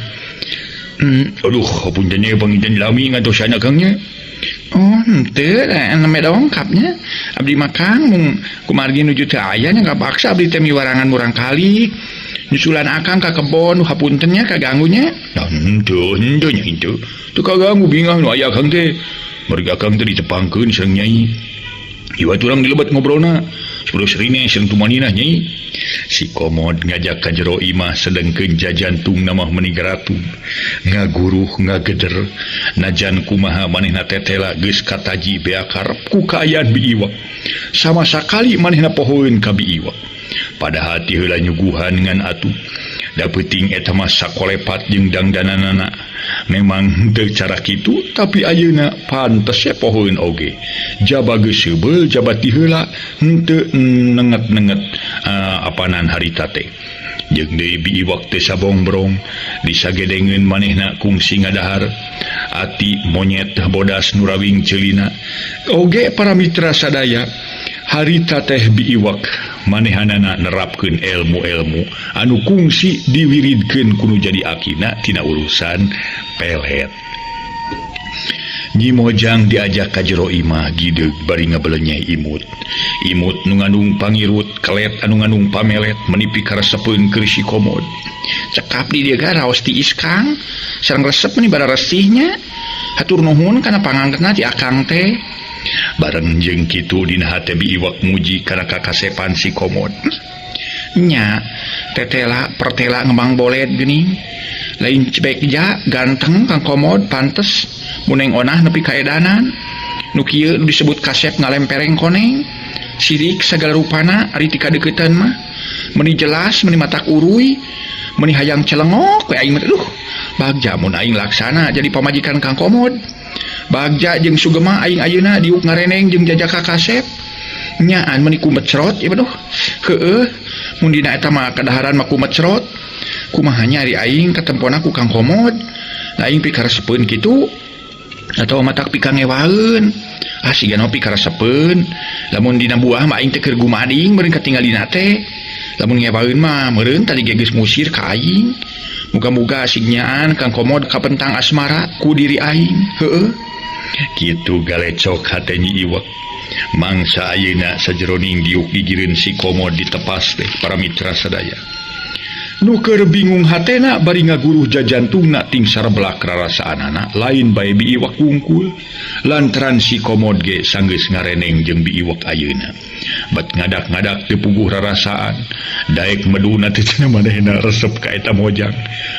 Aduh, punten ye panginten lami ngantosan akang nya. Oh, henteu neme dongkapnya. Abdi mah Kang mung kumargi nuju teu aya nya kapaksa abdi teh miwarangan murang kali. Nyusulan akang ka kebon hapunten nya kaganggunya. Nah, henteu henteu nya henteu. Teu kaganggu bingah nu aya akang teh. Mergi akang teh ditepangkeun sareng nyai. Ieu urang dilebat ngobrolna. Sepuluh serine sareng tumaninah nyai. Si Komod ngajak ka jero imah sedengkeun jajantung namah meni garatung. Ngaguruh ngageder najan kumaha manehna tetela geus kataji bea karep ku kaayaan Bi Iwak. Sama sakali manehna pohoeun ka Bi Iwak. Padahal ti heula nyuguhan ngan atuh. Da peuting eta mah sakolepat jeung dangdananana. Memang henteu cara kitu tapi ayeuna pantes we pohoeun oge. Jaba geus seubeul jaba ti heula henteu nenget-nenget apanan harita teh. Jeung deui Bi Iwak teh sabongbrong disagedengeun manehna kungsi ngadahar. Ati monyet bodas nurawing ceulina. Oge para mitra sadaya harita teh Bi Iwak manehanana nerapkeun ilmu-ilmu anu kungsi diwiridkeun kudu jadi akina tina urusan pelet. Nyi Mojang diajak ka jero imah gideug bari ngabelenyeh imut. Imut nu ngandung pangirut, kelet anu ngandung pamelet menipi karesepeun keur si Komod. Cekap di dieu raos tiis Kang, sareng resep meni bara resihnya. Hatur nuhun kana pangangketna ti akang teh. Bareng jeung kitu dina hate Bi Iwak muji kana kakasepan si Komod. Nya tetela pertela ngemang boled geuning. Lain cebek ja ganteng Kang Komod pantes muneng onah nepi kaedanan. Nu kieu nu disebut kasep ngalempereng koneng. Sirik sagala rupana ari ti kadeuketan mah. Meni jelas meni matak uruy, meni hayang celengok we aing mah. Duh, bagja mun aing laksana jadi pamajikan Kang Komod. Bagja jeung sugema aing ayeuna diuk ngareneng jeung jajaka kasep. Nyaan meni kumecrot ieu duh. Heueuh, mun dina eta mah kadaharan mah kumecrot. Kumaha nya ari aing katempona ku Kang Komod. Da aing pikaresepeun kitu atawa matak pikangewaeun. Ah siga nu pikaresepeun. Lamun dina buah mah aing teh keur gumading meureun katingalina teh. Lamun ngewaeun mah meureun tadi ge geus ngusir ka aing. Muga-muga signaan Kang Komod kapentang asmara ku diri aing. Heueuh. Kitu galecok hate Nyi Iwak. Mangsa ayeuna sajeroning diuk gigireun si Komod ditepas teh para mitra sadaya. Nu keur bingung hatena bari ngaguruh jajantungna ting sareblak rarasaanana lain bae Bi Iwak wungkul. Lantaran si Komod ge sanggeus ngareneng jeung Bi Iwak ayeuna. Bet ngadak-ngadak teu puguh rarasaan. Daek meduna teh cenah manehna resep ka eta mojang.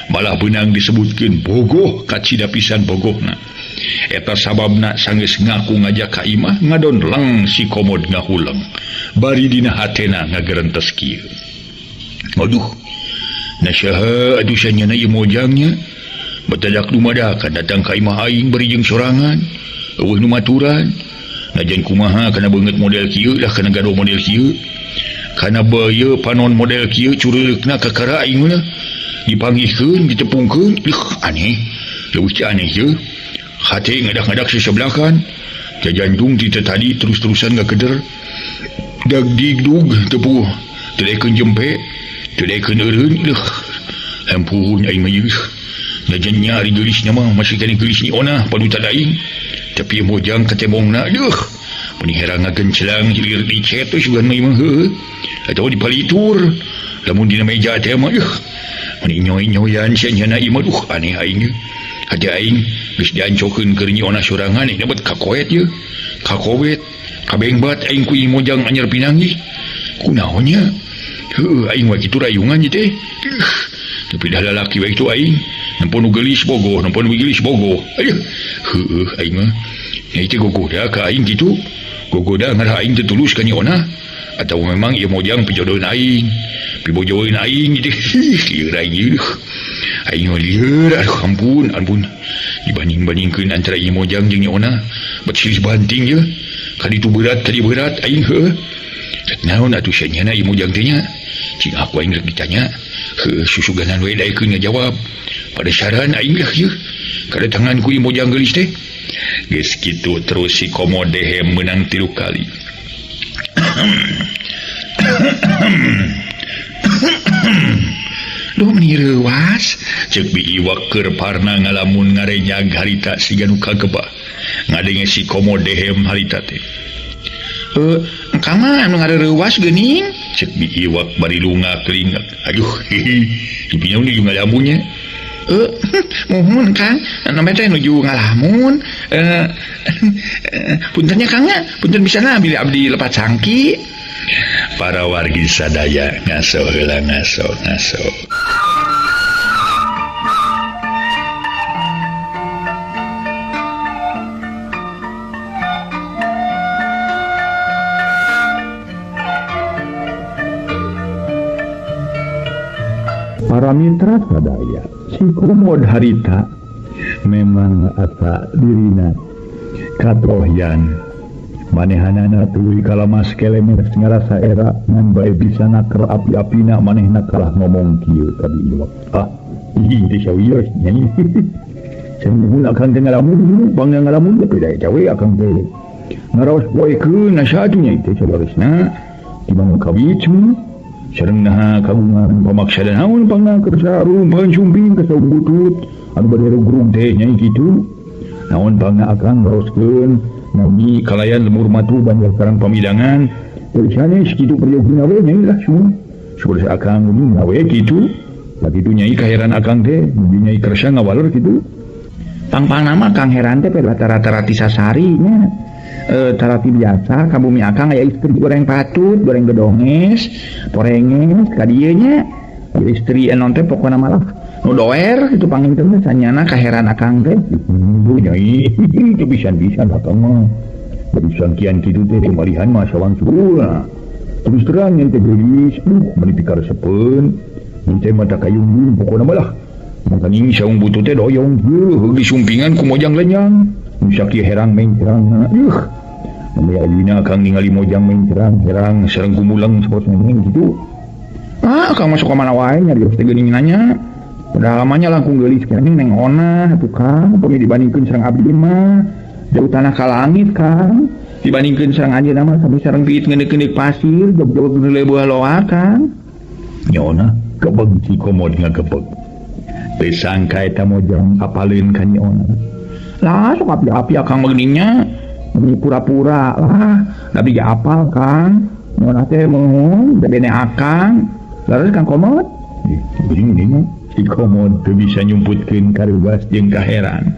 Malah beunang disebutkeun bogoh kacida pisan bogohna. Eta sababna sanggeus ngaku ngajak ka imah ngadon leng si Komod ngahuleng. Bari dina hatena ngagerentes kieu. Aduh, nasaha atuh sanyana ieu mojangnya. Betadak dumadakan datang ka imah aing bari jeung sorangan. Eueuh nu maturan. Najan kumaha kana beungeut model kieu lah kana gaduh model kieu. Kana beuyeut panon model kieu cureuleukna kakara aing mah. Dipanggihkeun, ditepungkeun, ih aneh. Leuwih teh aneh ye. Hate ngadak-ngadak sesebelakan. Jajantung ti tadi terus-terusan ngakeder. Dag digdug tepuh. Teu daekeun jempe, teu daekeun eureun, leuh. Ampun aing mah ieu. Najan nya ari geulisna mah masih keneh geulis Nyi Onah padutan aing. Tapi mojang katembongna deuh. Meni herang ngagencelang hilir dicet teh sugan mah ieu mah heueuh. Atawa dipalitur. Lamun dina meja teh mah deuh. Meni nyoy-nyoyan sia nyana ieu mah duh aneh aing ieu. Hati aing geus diancokeun keur Nyi Onah sorangan eh dapat kakoet ieu. Kakowet, kabengbat aing ku ieu mojang anyar pinanggih. Kunaon nya? Heueuh aing mah kitu rayungan ieu teh. Tapi dah lalaki we kitu aing. Nempo nu geulis bogoh, nempo nu geulis bogoh. Ayeuh, heueuh aing mah. Nya ieu teh gogoda ka aing kitu. Gogoda ngarah aing teh tulus ka Nyi Onah. Atau memang ieu mojang pijodoheun aing. Pibojoeun aing kitu. Hih, ieu aing ieu. Aing mah lieur, aduh ampun, ampun. Dibanding-bandingkeun antara ieu mojang jeung Nyi Onah, bet silih banting ye. Kaditu berat, kadi berat aing heueuh. Rek naon atuh sanyana ieu mojang teh nya? Cing aku aing rek ditanya. Heueuh susuganan we daekeun ngajawab. Pada saran aing lah ieu. Kadatangan ku ieu mojang geulis teh. Geus kitu terus si Komod dehem meunang 3 kali. Duh meni reuwas ceuk Bi Iwak keur parna ngalamun ngarenyag harita siga nu kagebah. Ngadenge si Komod dehem harita teh. Engkang mah anu ngareurewas geuning ceuk Bi Iwak bari lungak-lingak. Aduh hihi dipinau nuju ngalamunnya. Muhun Kang, namanya teh nuju ngalamun. Puntennya Kang nya, punten bisa bilih abdi lepat sangki. Para wargi sadaya ngaso heula ngaso ngaso. Para mitra sadaya, si Komod harita memang asa dirina katohyan manehanana tuluy kalamas kelemer ngarasa era ngan bae bisa naker api-apina manehna kalah ngomong kieu ka Bi Iwak. Ah, ih teh sawios nya. Samuhun akang teh ngalamun, bangga ngalamun teh da cawe akang teh. Ngaraos poekeun satunya teh sabarisna tibang kawicu sareng naha kagungan pamaksa dan naon pangna kersa rumpang sumping ka saung butut anu bade rugrug teh nya kitu. Naon pangna akang ngaroskeun nami kalayan lemur matu banjar karang pamidangan teu sanes kitu peryogi we nya lah sun syukur akang ngomong we kitu. Sakitu nyai kaheran akang teh nyai kersa ngawalur kitu. Pangpang nama Kang heran teh rata-rata sasari nya. Tarati biasa ka bumi akang aya istri goreng patut, goreng gedonges, porenges ka dieu nya. Istri enon teh pokona malah nu doer kitu panginten teh sanyana kaheran akang teh. Bu nyai teu pisan-pisan akang mah. Pisan kian kitu teh malihan mah sawang suruna. Terus terang nya teh geulis, duh meuni pikaresepeun. Teh mata kayung pokona malah. Mangkaning saung butut teh doyong heuh disumpingan ku mojang lenyang. Nu sakieu herang mencrang. Yuh. Mami ayeuna akang ningali mojang mencrang herang sareng kumulang sapots neng kitu. Ah, akang masuk ka mana wae nyarios teh geuning nanya. Padahal lamanya langkung geulis keneh neng onah atuh Kang, upami dibandingkeun sareng abdi mah jauh tanah ka langit Kang. Dibandingkeun sareng anjeunna mah sampai sareng piit ngeundeuk-ngeundeuk pasir, jog-jog nu leuweung loak Kang. Nyona kebeg si Komod ngakebeg. Teu sangka eta mojang apaleun ka Nyi Ona. Lah sok api-api akang mah geuning nya. Meuni pura-pura lah, da abdi ge apal Kang. Nyi Ona teh mohon bene akang. Lalu Kang Komod? Geuning nih si Komod teu bisa nyumputkeun karugas jeung kaheran.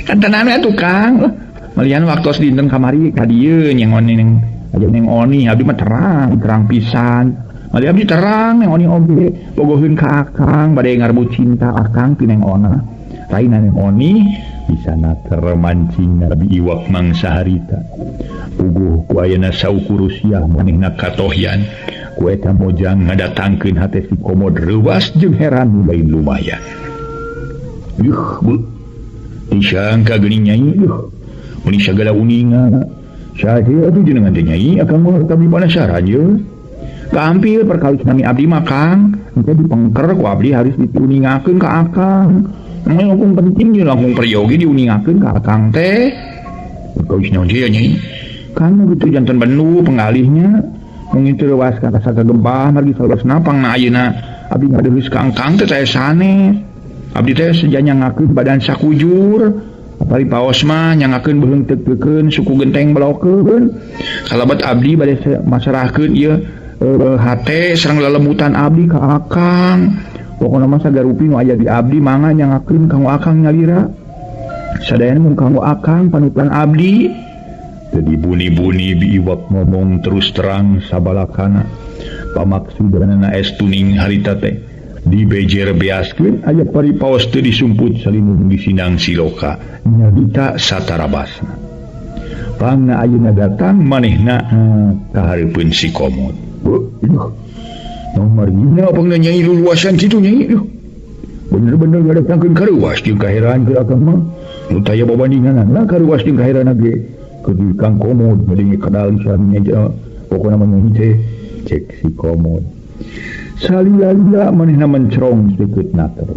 Kan tenan we atuh Kang. Malihan waktos dinten kamari ka dieu nya ngoni neng aya neng Oni abdi mah terang, terang pisan. Mali abdi terang neng Oni oge bogoheun ka akang bade ngarebut cinta akang ti neng Ona. Raina neng Oni bisa naker mancing Nabi Iwak mangsa harita. Puguh ku ayeuna saukur usia manehna katohyan. Ku eta mojang ngadatangkeun hate si Komod reuwas jeung heran nu lain lumayan. Yuh, bu. Disangka geuning nyai, yuh. Meuni sagala uninga. Saha atuh jenengan teh nyai akang mah kami penasaran ye. Gampil perkawis nami abdi mah Kang, engke dipengker ku abdi harus diuningakeun ka akang. Emang langkung penting ye langkung peryogi diuningakeun ka akang teh. Perkawis naon teh nyai? Kang gitu janten bendu pengalihnya. Mungkin teu leuwas ka rasa kagebah margi salosna pangna ayeuna abdi ngadeulus ka akang teh teh sanes. Abdi teh sejanya ngakeun badan sakujur. Apali paos mah nyangakeun beuheung teuk-teukeun suku genteng belokeun. Kalabat abdi bade masarahkeun ieu hate sareng lelemutan abdi ka akang. Pokona mah sagarupi nu aya di abdi mangga nyangakeun kanggo akang nyalira. Sadayana mung kanggo akang panutan abdi. Teu dibuni-buni Bi Iwak ngomong terus terang sabalakana. Pamaksudanana es tuning harita teh dibejer beaskeun aya paripaos teu disumput salinung di sindang siloka nyarita satarabasna. Pangna ayeuna datang manehna ka hareupeun si Komod. Nomor dina pangna nyai luluasan kitu nyai. Duh. Bener-bener ngadatangkeun karuwas jeung kaheran keur akang mah. Nu taya babandinganna lah karuwas jeung kaheranna ge. Keur Kang Komod meuli kadal sami nya pokona mah nyai teh cek si Komod. Salila-lila manehna mencrong seukeut nater.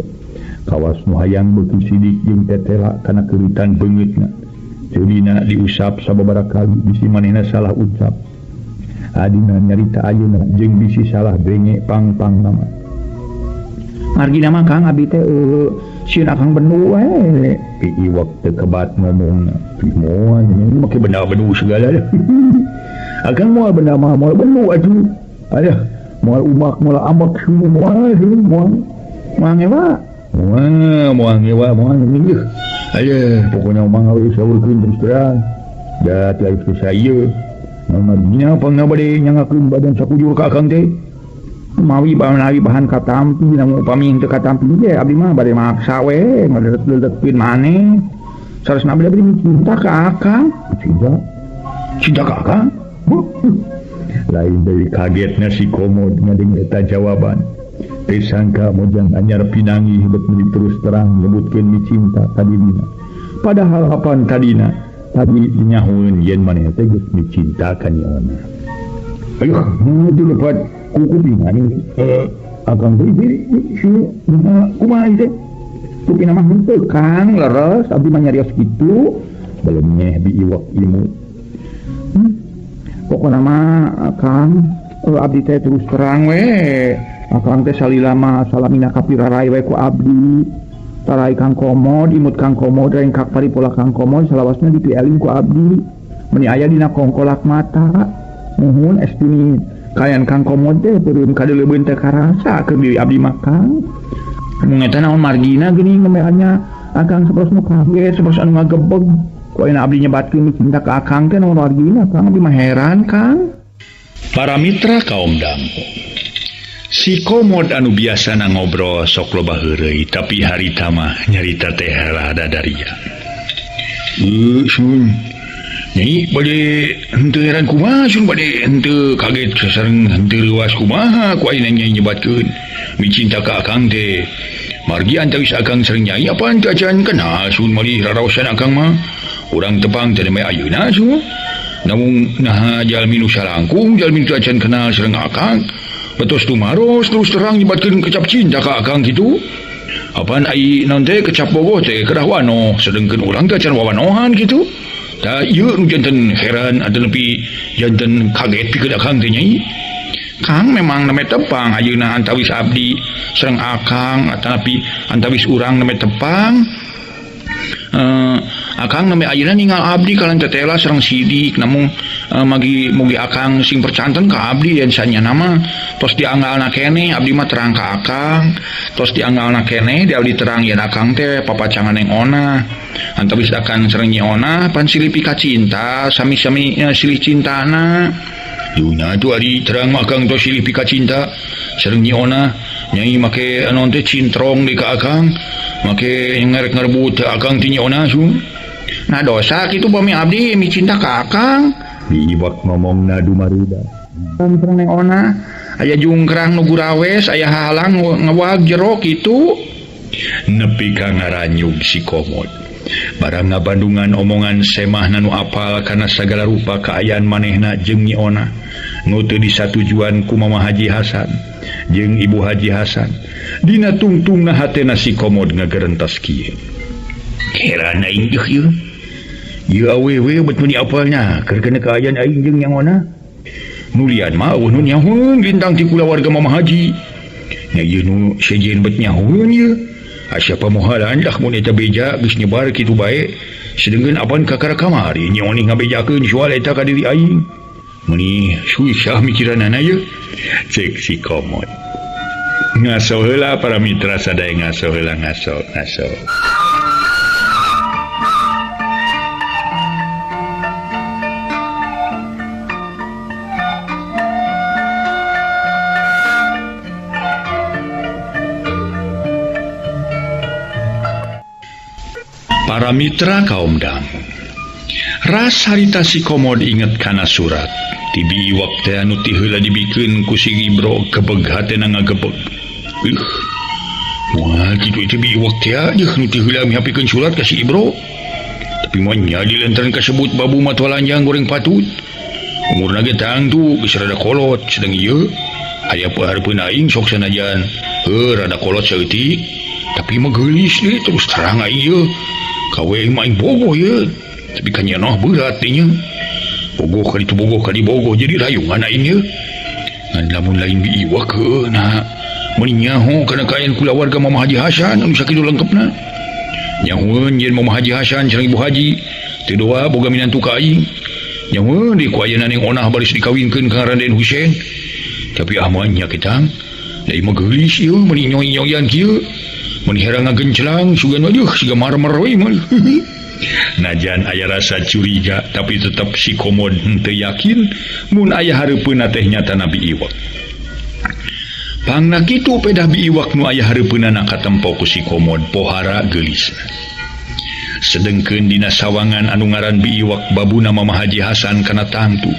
Kawas nu hayang beuki sidik jeung tetela kana keuritan beungeutna. Ceulina diusap sababaraha kali bisi manehna salah ucap. Adina nyarita ayeuna jeung bisi salah denge pang-pang nama. Margina mah Kang abdi teh sieun akang bendu we. Bi Iwak teu kebat ngomongna. Moal make benda bendu segala. Akang moal benda mah moal bendu atuh. Aduh, moal umak moal amak moal moal moal ngewa. Moal moal ngewa moal geus. Ayo pokona mah we saurkeun terus terang. Da ti geus saeu. Naon pangna bade nyangakeun badan sakujur ka akang teh. Mawi banawi bahan katampi namun upami henteu katampi ge abdi mah bade maksa we ngadelet-deletkeun maneh. Sarasna abdi cinta ka akang. Cinta ka akang? Lain deui kagetna si Komod ngadeng eta jawaban. Teu sangka Mojang anyar pinanggih bet meuni terus terang nyebutkeun micinta ka dirina. Padahal apan tadina tadi nyahueun yen maneh teh geus micinta ka Nyi Ona. Ayuh, teu lepat kuku bingung akang teh si kumaha ieu teh? Kupina mah henteu Kang, leres abdi mah nyarios kitu. Balenyeh bi iwak imut. Pokona mah Akang abdi teh terus terang we. Akang teh salila mah salamina kapirarai we ku abdi. Tarai Kang Komod, imut Kang Komod, rengkak paripola Kang Komod salawasna dipieling ku abdi. Meuni aya dina kongkolak mata. Muhun estini kayan Kang Komod teh peureum kadeuleubeun teh karasa keur diri abdi mah Kang. Mun eta naon margina geuning ngomeannya Akang sapertos nu kaget sapertos anu ngagebeg. Ku ayeuna abdi nyebatkeun cinta ka Akang teh naon margina Kang, abdi mah heran Kang. Para mitra kaum dangu. Si Komod anu biasana ngobrol sok loba heureuy tapi harita mah nyarita teh rada daria. Sun. Nyai bade henteu heran kumaha sun bade henteu kaget sareng henteu leuwas kumaha ku ayeuna nyai nyebatkeun micinta ka Akang teh. Margi antawis Akang sareng nyai apaan teu acan kenal sun malih raraosan Akang mah. Urang tepang teh mah ayeuna sun. Namun naha jalmi nu salangkung jalmi teu acan kenal sareng Akang. Betos tumaros terus terang nyebatkeun kecap cinta ka Akang kitu. Apaan ai naon teh kecap bogoh teh kedah wanoh sedengkeun urang teh acan wawanohan kitu. Tah ieu nu janten heran atau nepi janten kaget pikeun Akang teh nyai. Kang memang name tepang ayeuna antawis abdi sareng Akang atanapi antawis urang name tepang. Akang name ayeuna ningal abdi kalan tetela sareng sidik namun magi mugi Akang sing percanten ka abdi yen sanyana mah tos dianggalna keneh abdi mah terang ka Akang tos dianggalna keneh di abdi terang yen Akang teh papacangan Neng Ona antawis Akang sareng Nyi Ona pan silih pika cinta sami-sami silih cintana. Dunya tu ari terang mah Akang tos silih pika cinta sareng Nyi Ona nyai make anu teh cintrong di ka Akang make ngerek ngerebut Akang ti Nyi Ona su. Nah dosa kitu pami abdi mi cinta ka Akang. Diiwak ngomongna dumaruda. Sareng Neng Ona aya jungkrang nu gurawes aya halang ngewag jero kitu. Nepi ka ngaranyug si Komod. Barang ngabandungan omongan semahna nu apal kana sagala rupa kaayaan manehna jeung Nyi Ona nu teu disatujuan ku Mama Haji Hasan jeung Ibu Haji Hasan. Dina tungtungna hatena si Komod ngagerentas kieu. Heran aing teh ieu. Ieu awewe bet meuni apalna keur kana kaayaan aing jeung Nyi Ona. Nulian mah eueuh nu nyahoeun lintang ti kulawarga Mama Haji. Nya ieu nu sejen bet nyahoeun ieu. Siapa mohalan dah mun eta beja geus nyebar kitu bae. Sedengkeun apan kakara kamari Nyi Oni ngabejakeun soal eta ka diri aing. Meuni susah mikiranana ieu. Cek si Komod. Ngaso heula para mitra sadaya ngaso heula ngaso ngaso. Para mitra kaum dangu. Ras harita si Komod inget kana surat. Tibi iwak teh anu ti heula dibikeun ku si Ibro kebeg hatena ngagebeg. Moal kitu itu bi iwak teh jeung nu ti heula mihapikeun surat ka si Ibro. Tapi moal nya dilenteran kasebut babu mah lanjang goreng patut. Umurna ge tangtu geus rada kolot sedeng ieu aya pahareupeun aing sok sanajan heuh rada kolot saeutik tapi mah geulis deui terus terang aing ieu. Kawe main bogoh ya, tapi kan nyonoh berat nya. Bogoh kali tu bogoh kali bogoh jadi rayungan aing ya. Ngan lamun lain biiwak heuh nah. Meuni nyaho kana kaayaan kulawarga Mama Haji Hasan anu sakitu lengkepna. Nyahoeun yen Mama Haji Hasan sareng Ibu Haji teu doa boga minantu ka aing. Nyahoeun di ku ayeuna Neng Onah baris dikawinkeun ka Raden Husein. Tapi ah moal nya kitang. Da ieu mah geulis ieu meuni nyoy-nyoyan kieu. Mun herang ngagencelang sugan aduh siga marmer we mah. Najan aya rasa curiga tapi tetep si Komod henteu yakin mun aya hareupeunna teh nyata Bi Iwak. Pangna kitu pedah Bi Iwak nu aya hareupeunana katempo ku si Komod pohara geulisna. Sedengkeun dina sawangan anu ngaran Bi Iwak babuna Mama Haji Hasan kana tangtu.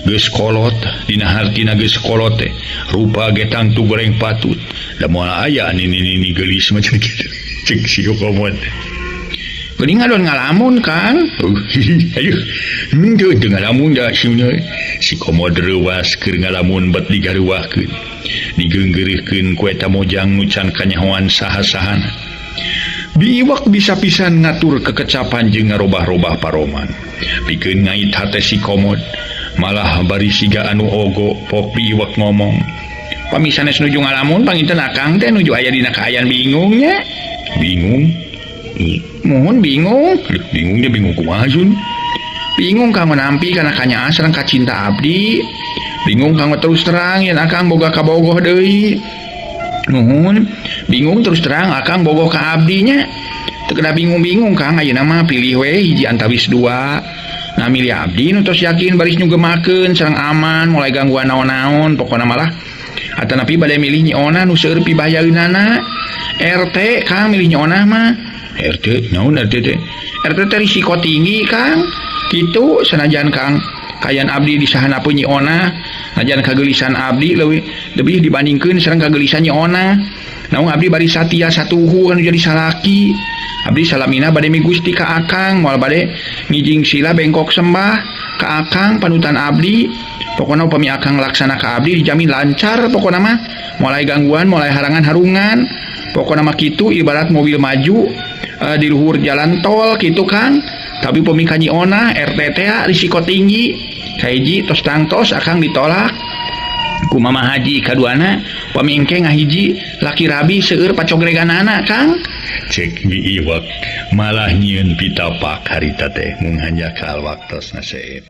Geus kolot dina hartina geus kolot teh rupa ge tangtu goreng patut. Da moal aya nini-nini geulis mah kitu. Cek si Komod. Geuning ngadon ngalamun Kang. Aduh, henteu teu ngalamun da si Komod reuwas keur ngalamun bet digaruwahkeun. Digeunggeureuhkeun ku eta mojang nu can kanyahoan saha-sahana. Bi Iwak bisa pisan ngatur kekecapan jeung ngarobah-robah paroman. Pikeun ngait hate si Komod, malah bari siga anu ogo pok Bi Iwak ngomong. Pami sanes nuju ngalamun panginten akang teh nuju aya dina kaayaan bingungnya. Bingung? Muhun bingung. Bingungnya bingung kumaha Jun? Bingung kanggo nampi kana kanyaah sareng kacinta abdi. Bingung kanggo terus terang yen akang boga kabogoh deui. Nuhun, bingung terus terang akang bogoh ka abdinya. Teu kedah bingung-bingung Kang, ayeuna mah pilih we hiji antawis dua. Nah milih abdi nu tos yakin baris nyugemakeun sareng aman mulai gangguan naon-naon pokona malah. Atanapi bade milih Nyi Ona nu seueur pibahayaeunana. RT Kang milih Nyi Ona mah. RT naon RT teh? RT teh risiko tinggi Kang. Kitu sanajan Kang kayan abdi di sahanapeun Nyi Ona, najan kageulisan abdi leuwih lebih dibandingkeun sareng kageulisan Nyi Ona. Naung abdi bari satia satuhu anu jadi salaki. Abdi salamina bade migusti ka akang, moal bade ngijing sila bengkok sembah ka akang panutan abdi. Pokona upami akang laksana ka abdi dijamin lancar pokona mah, mulai gangguan, mulai harangan harungan. Pokona mah kitu ibarat mobil maju di luhur jalan tol kitu Kang. Tapi upami ka Nyi Ona RT teh risiko tinggi. Kahiji tos tangtos akang ditolak ku Mama Haji, kaduana upami engke ngahiji laki rabi seueur pacogreganana Kang. Cek Bi Iwak malah nyieun pitapak harita teh mung hanjakal waktosna seep.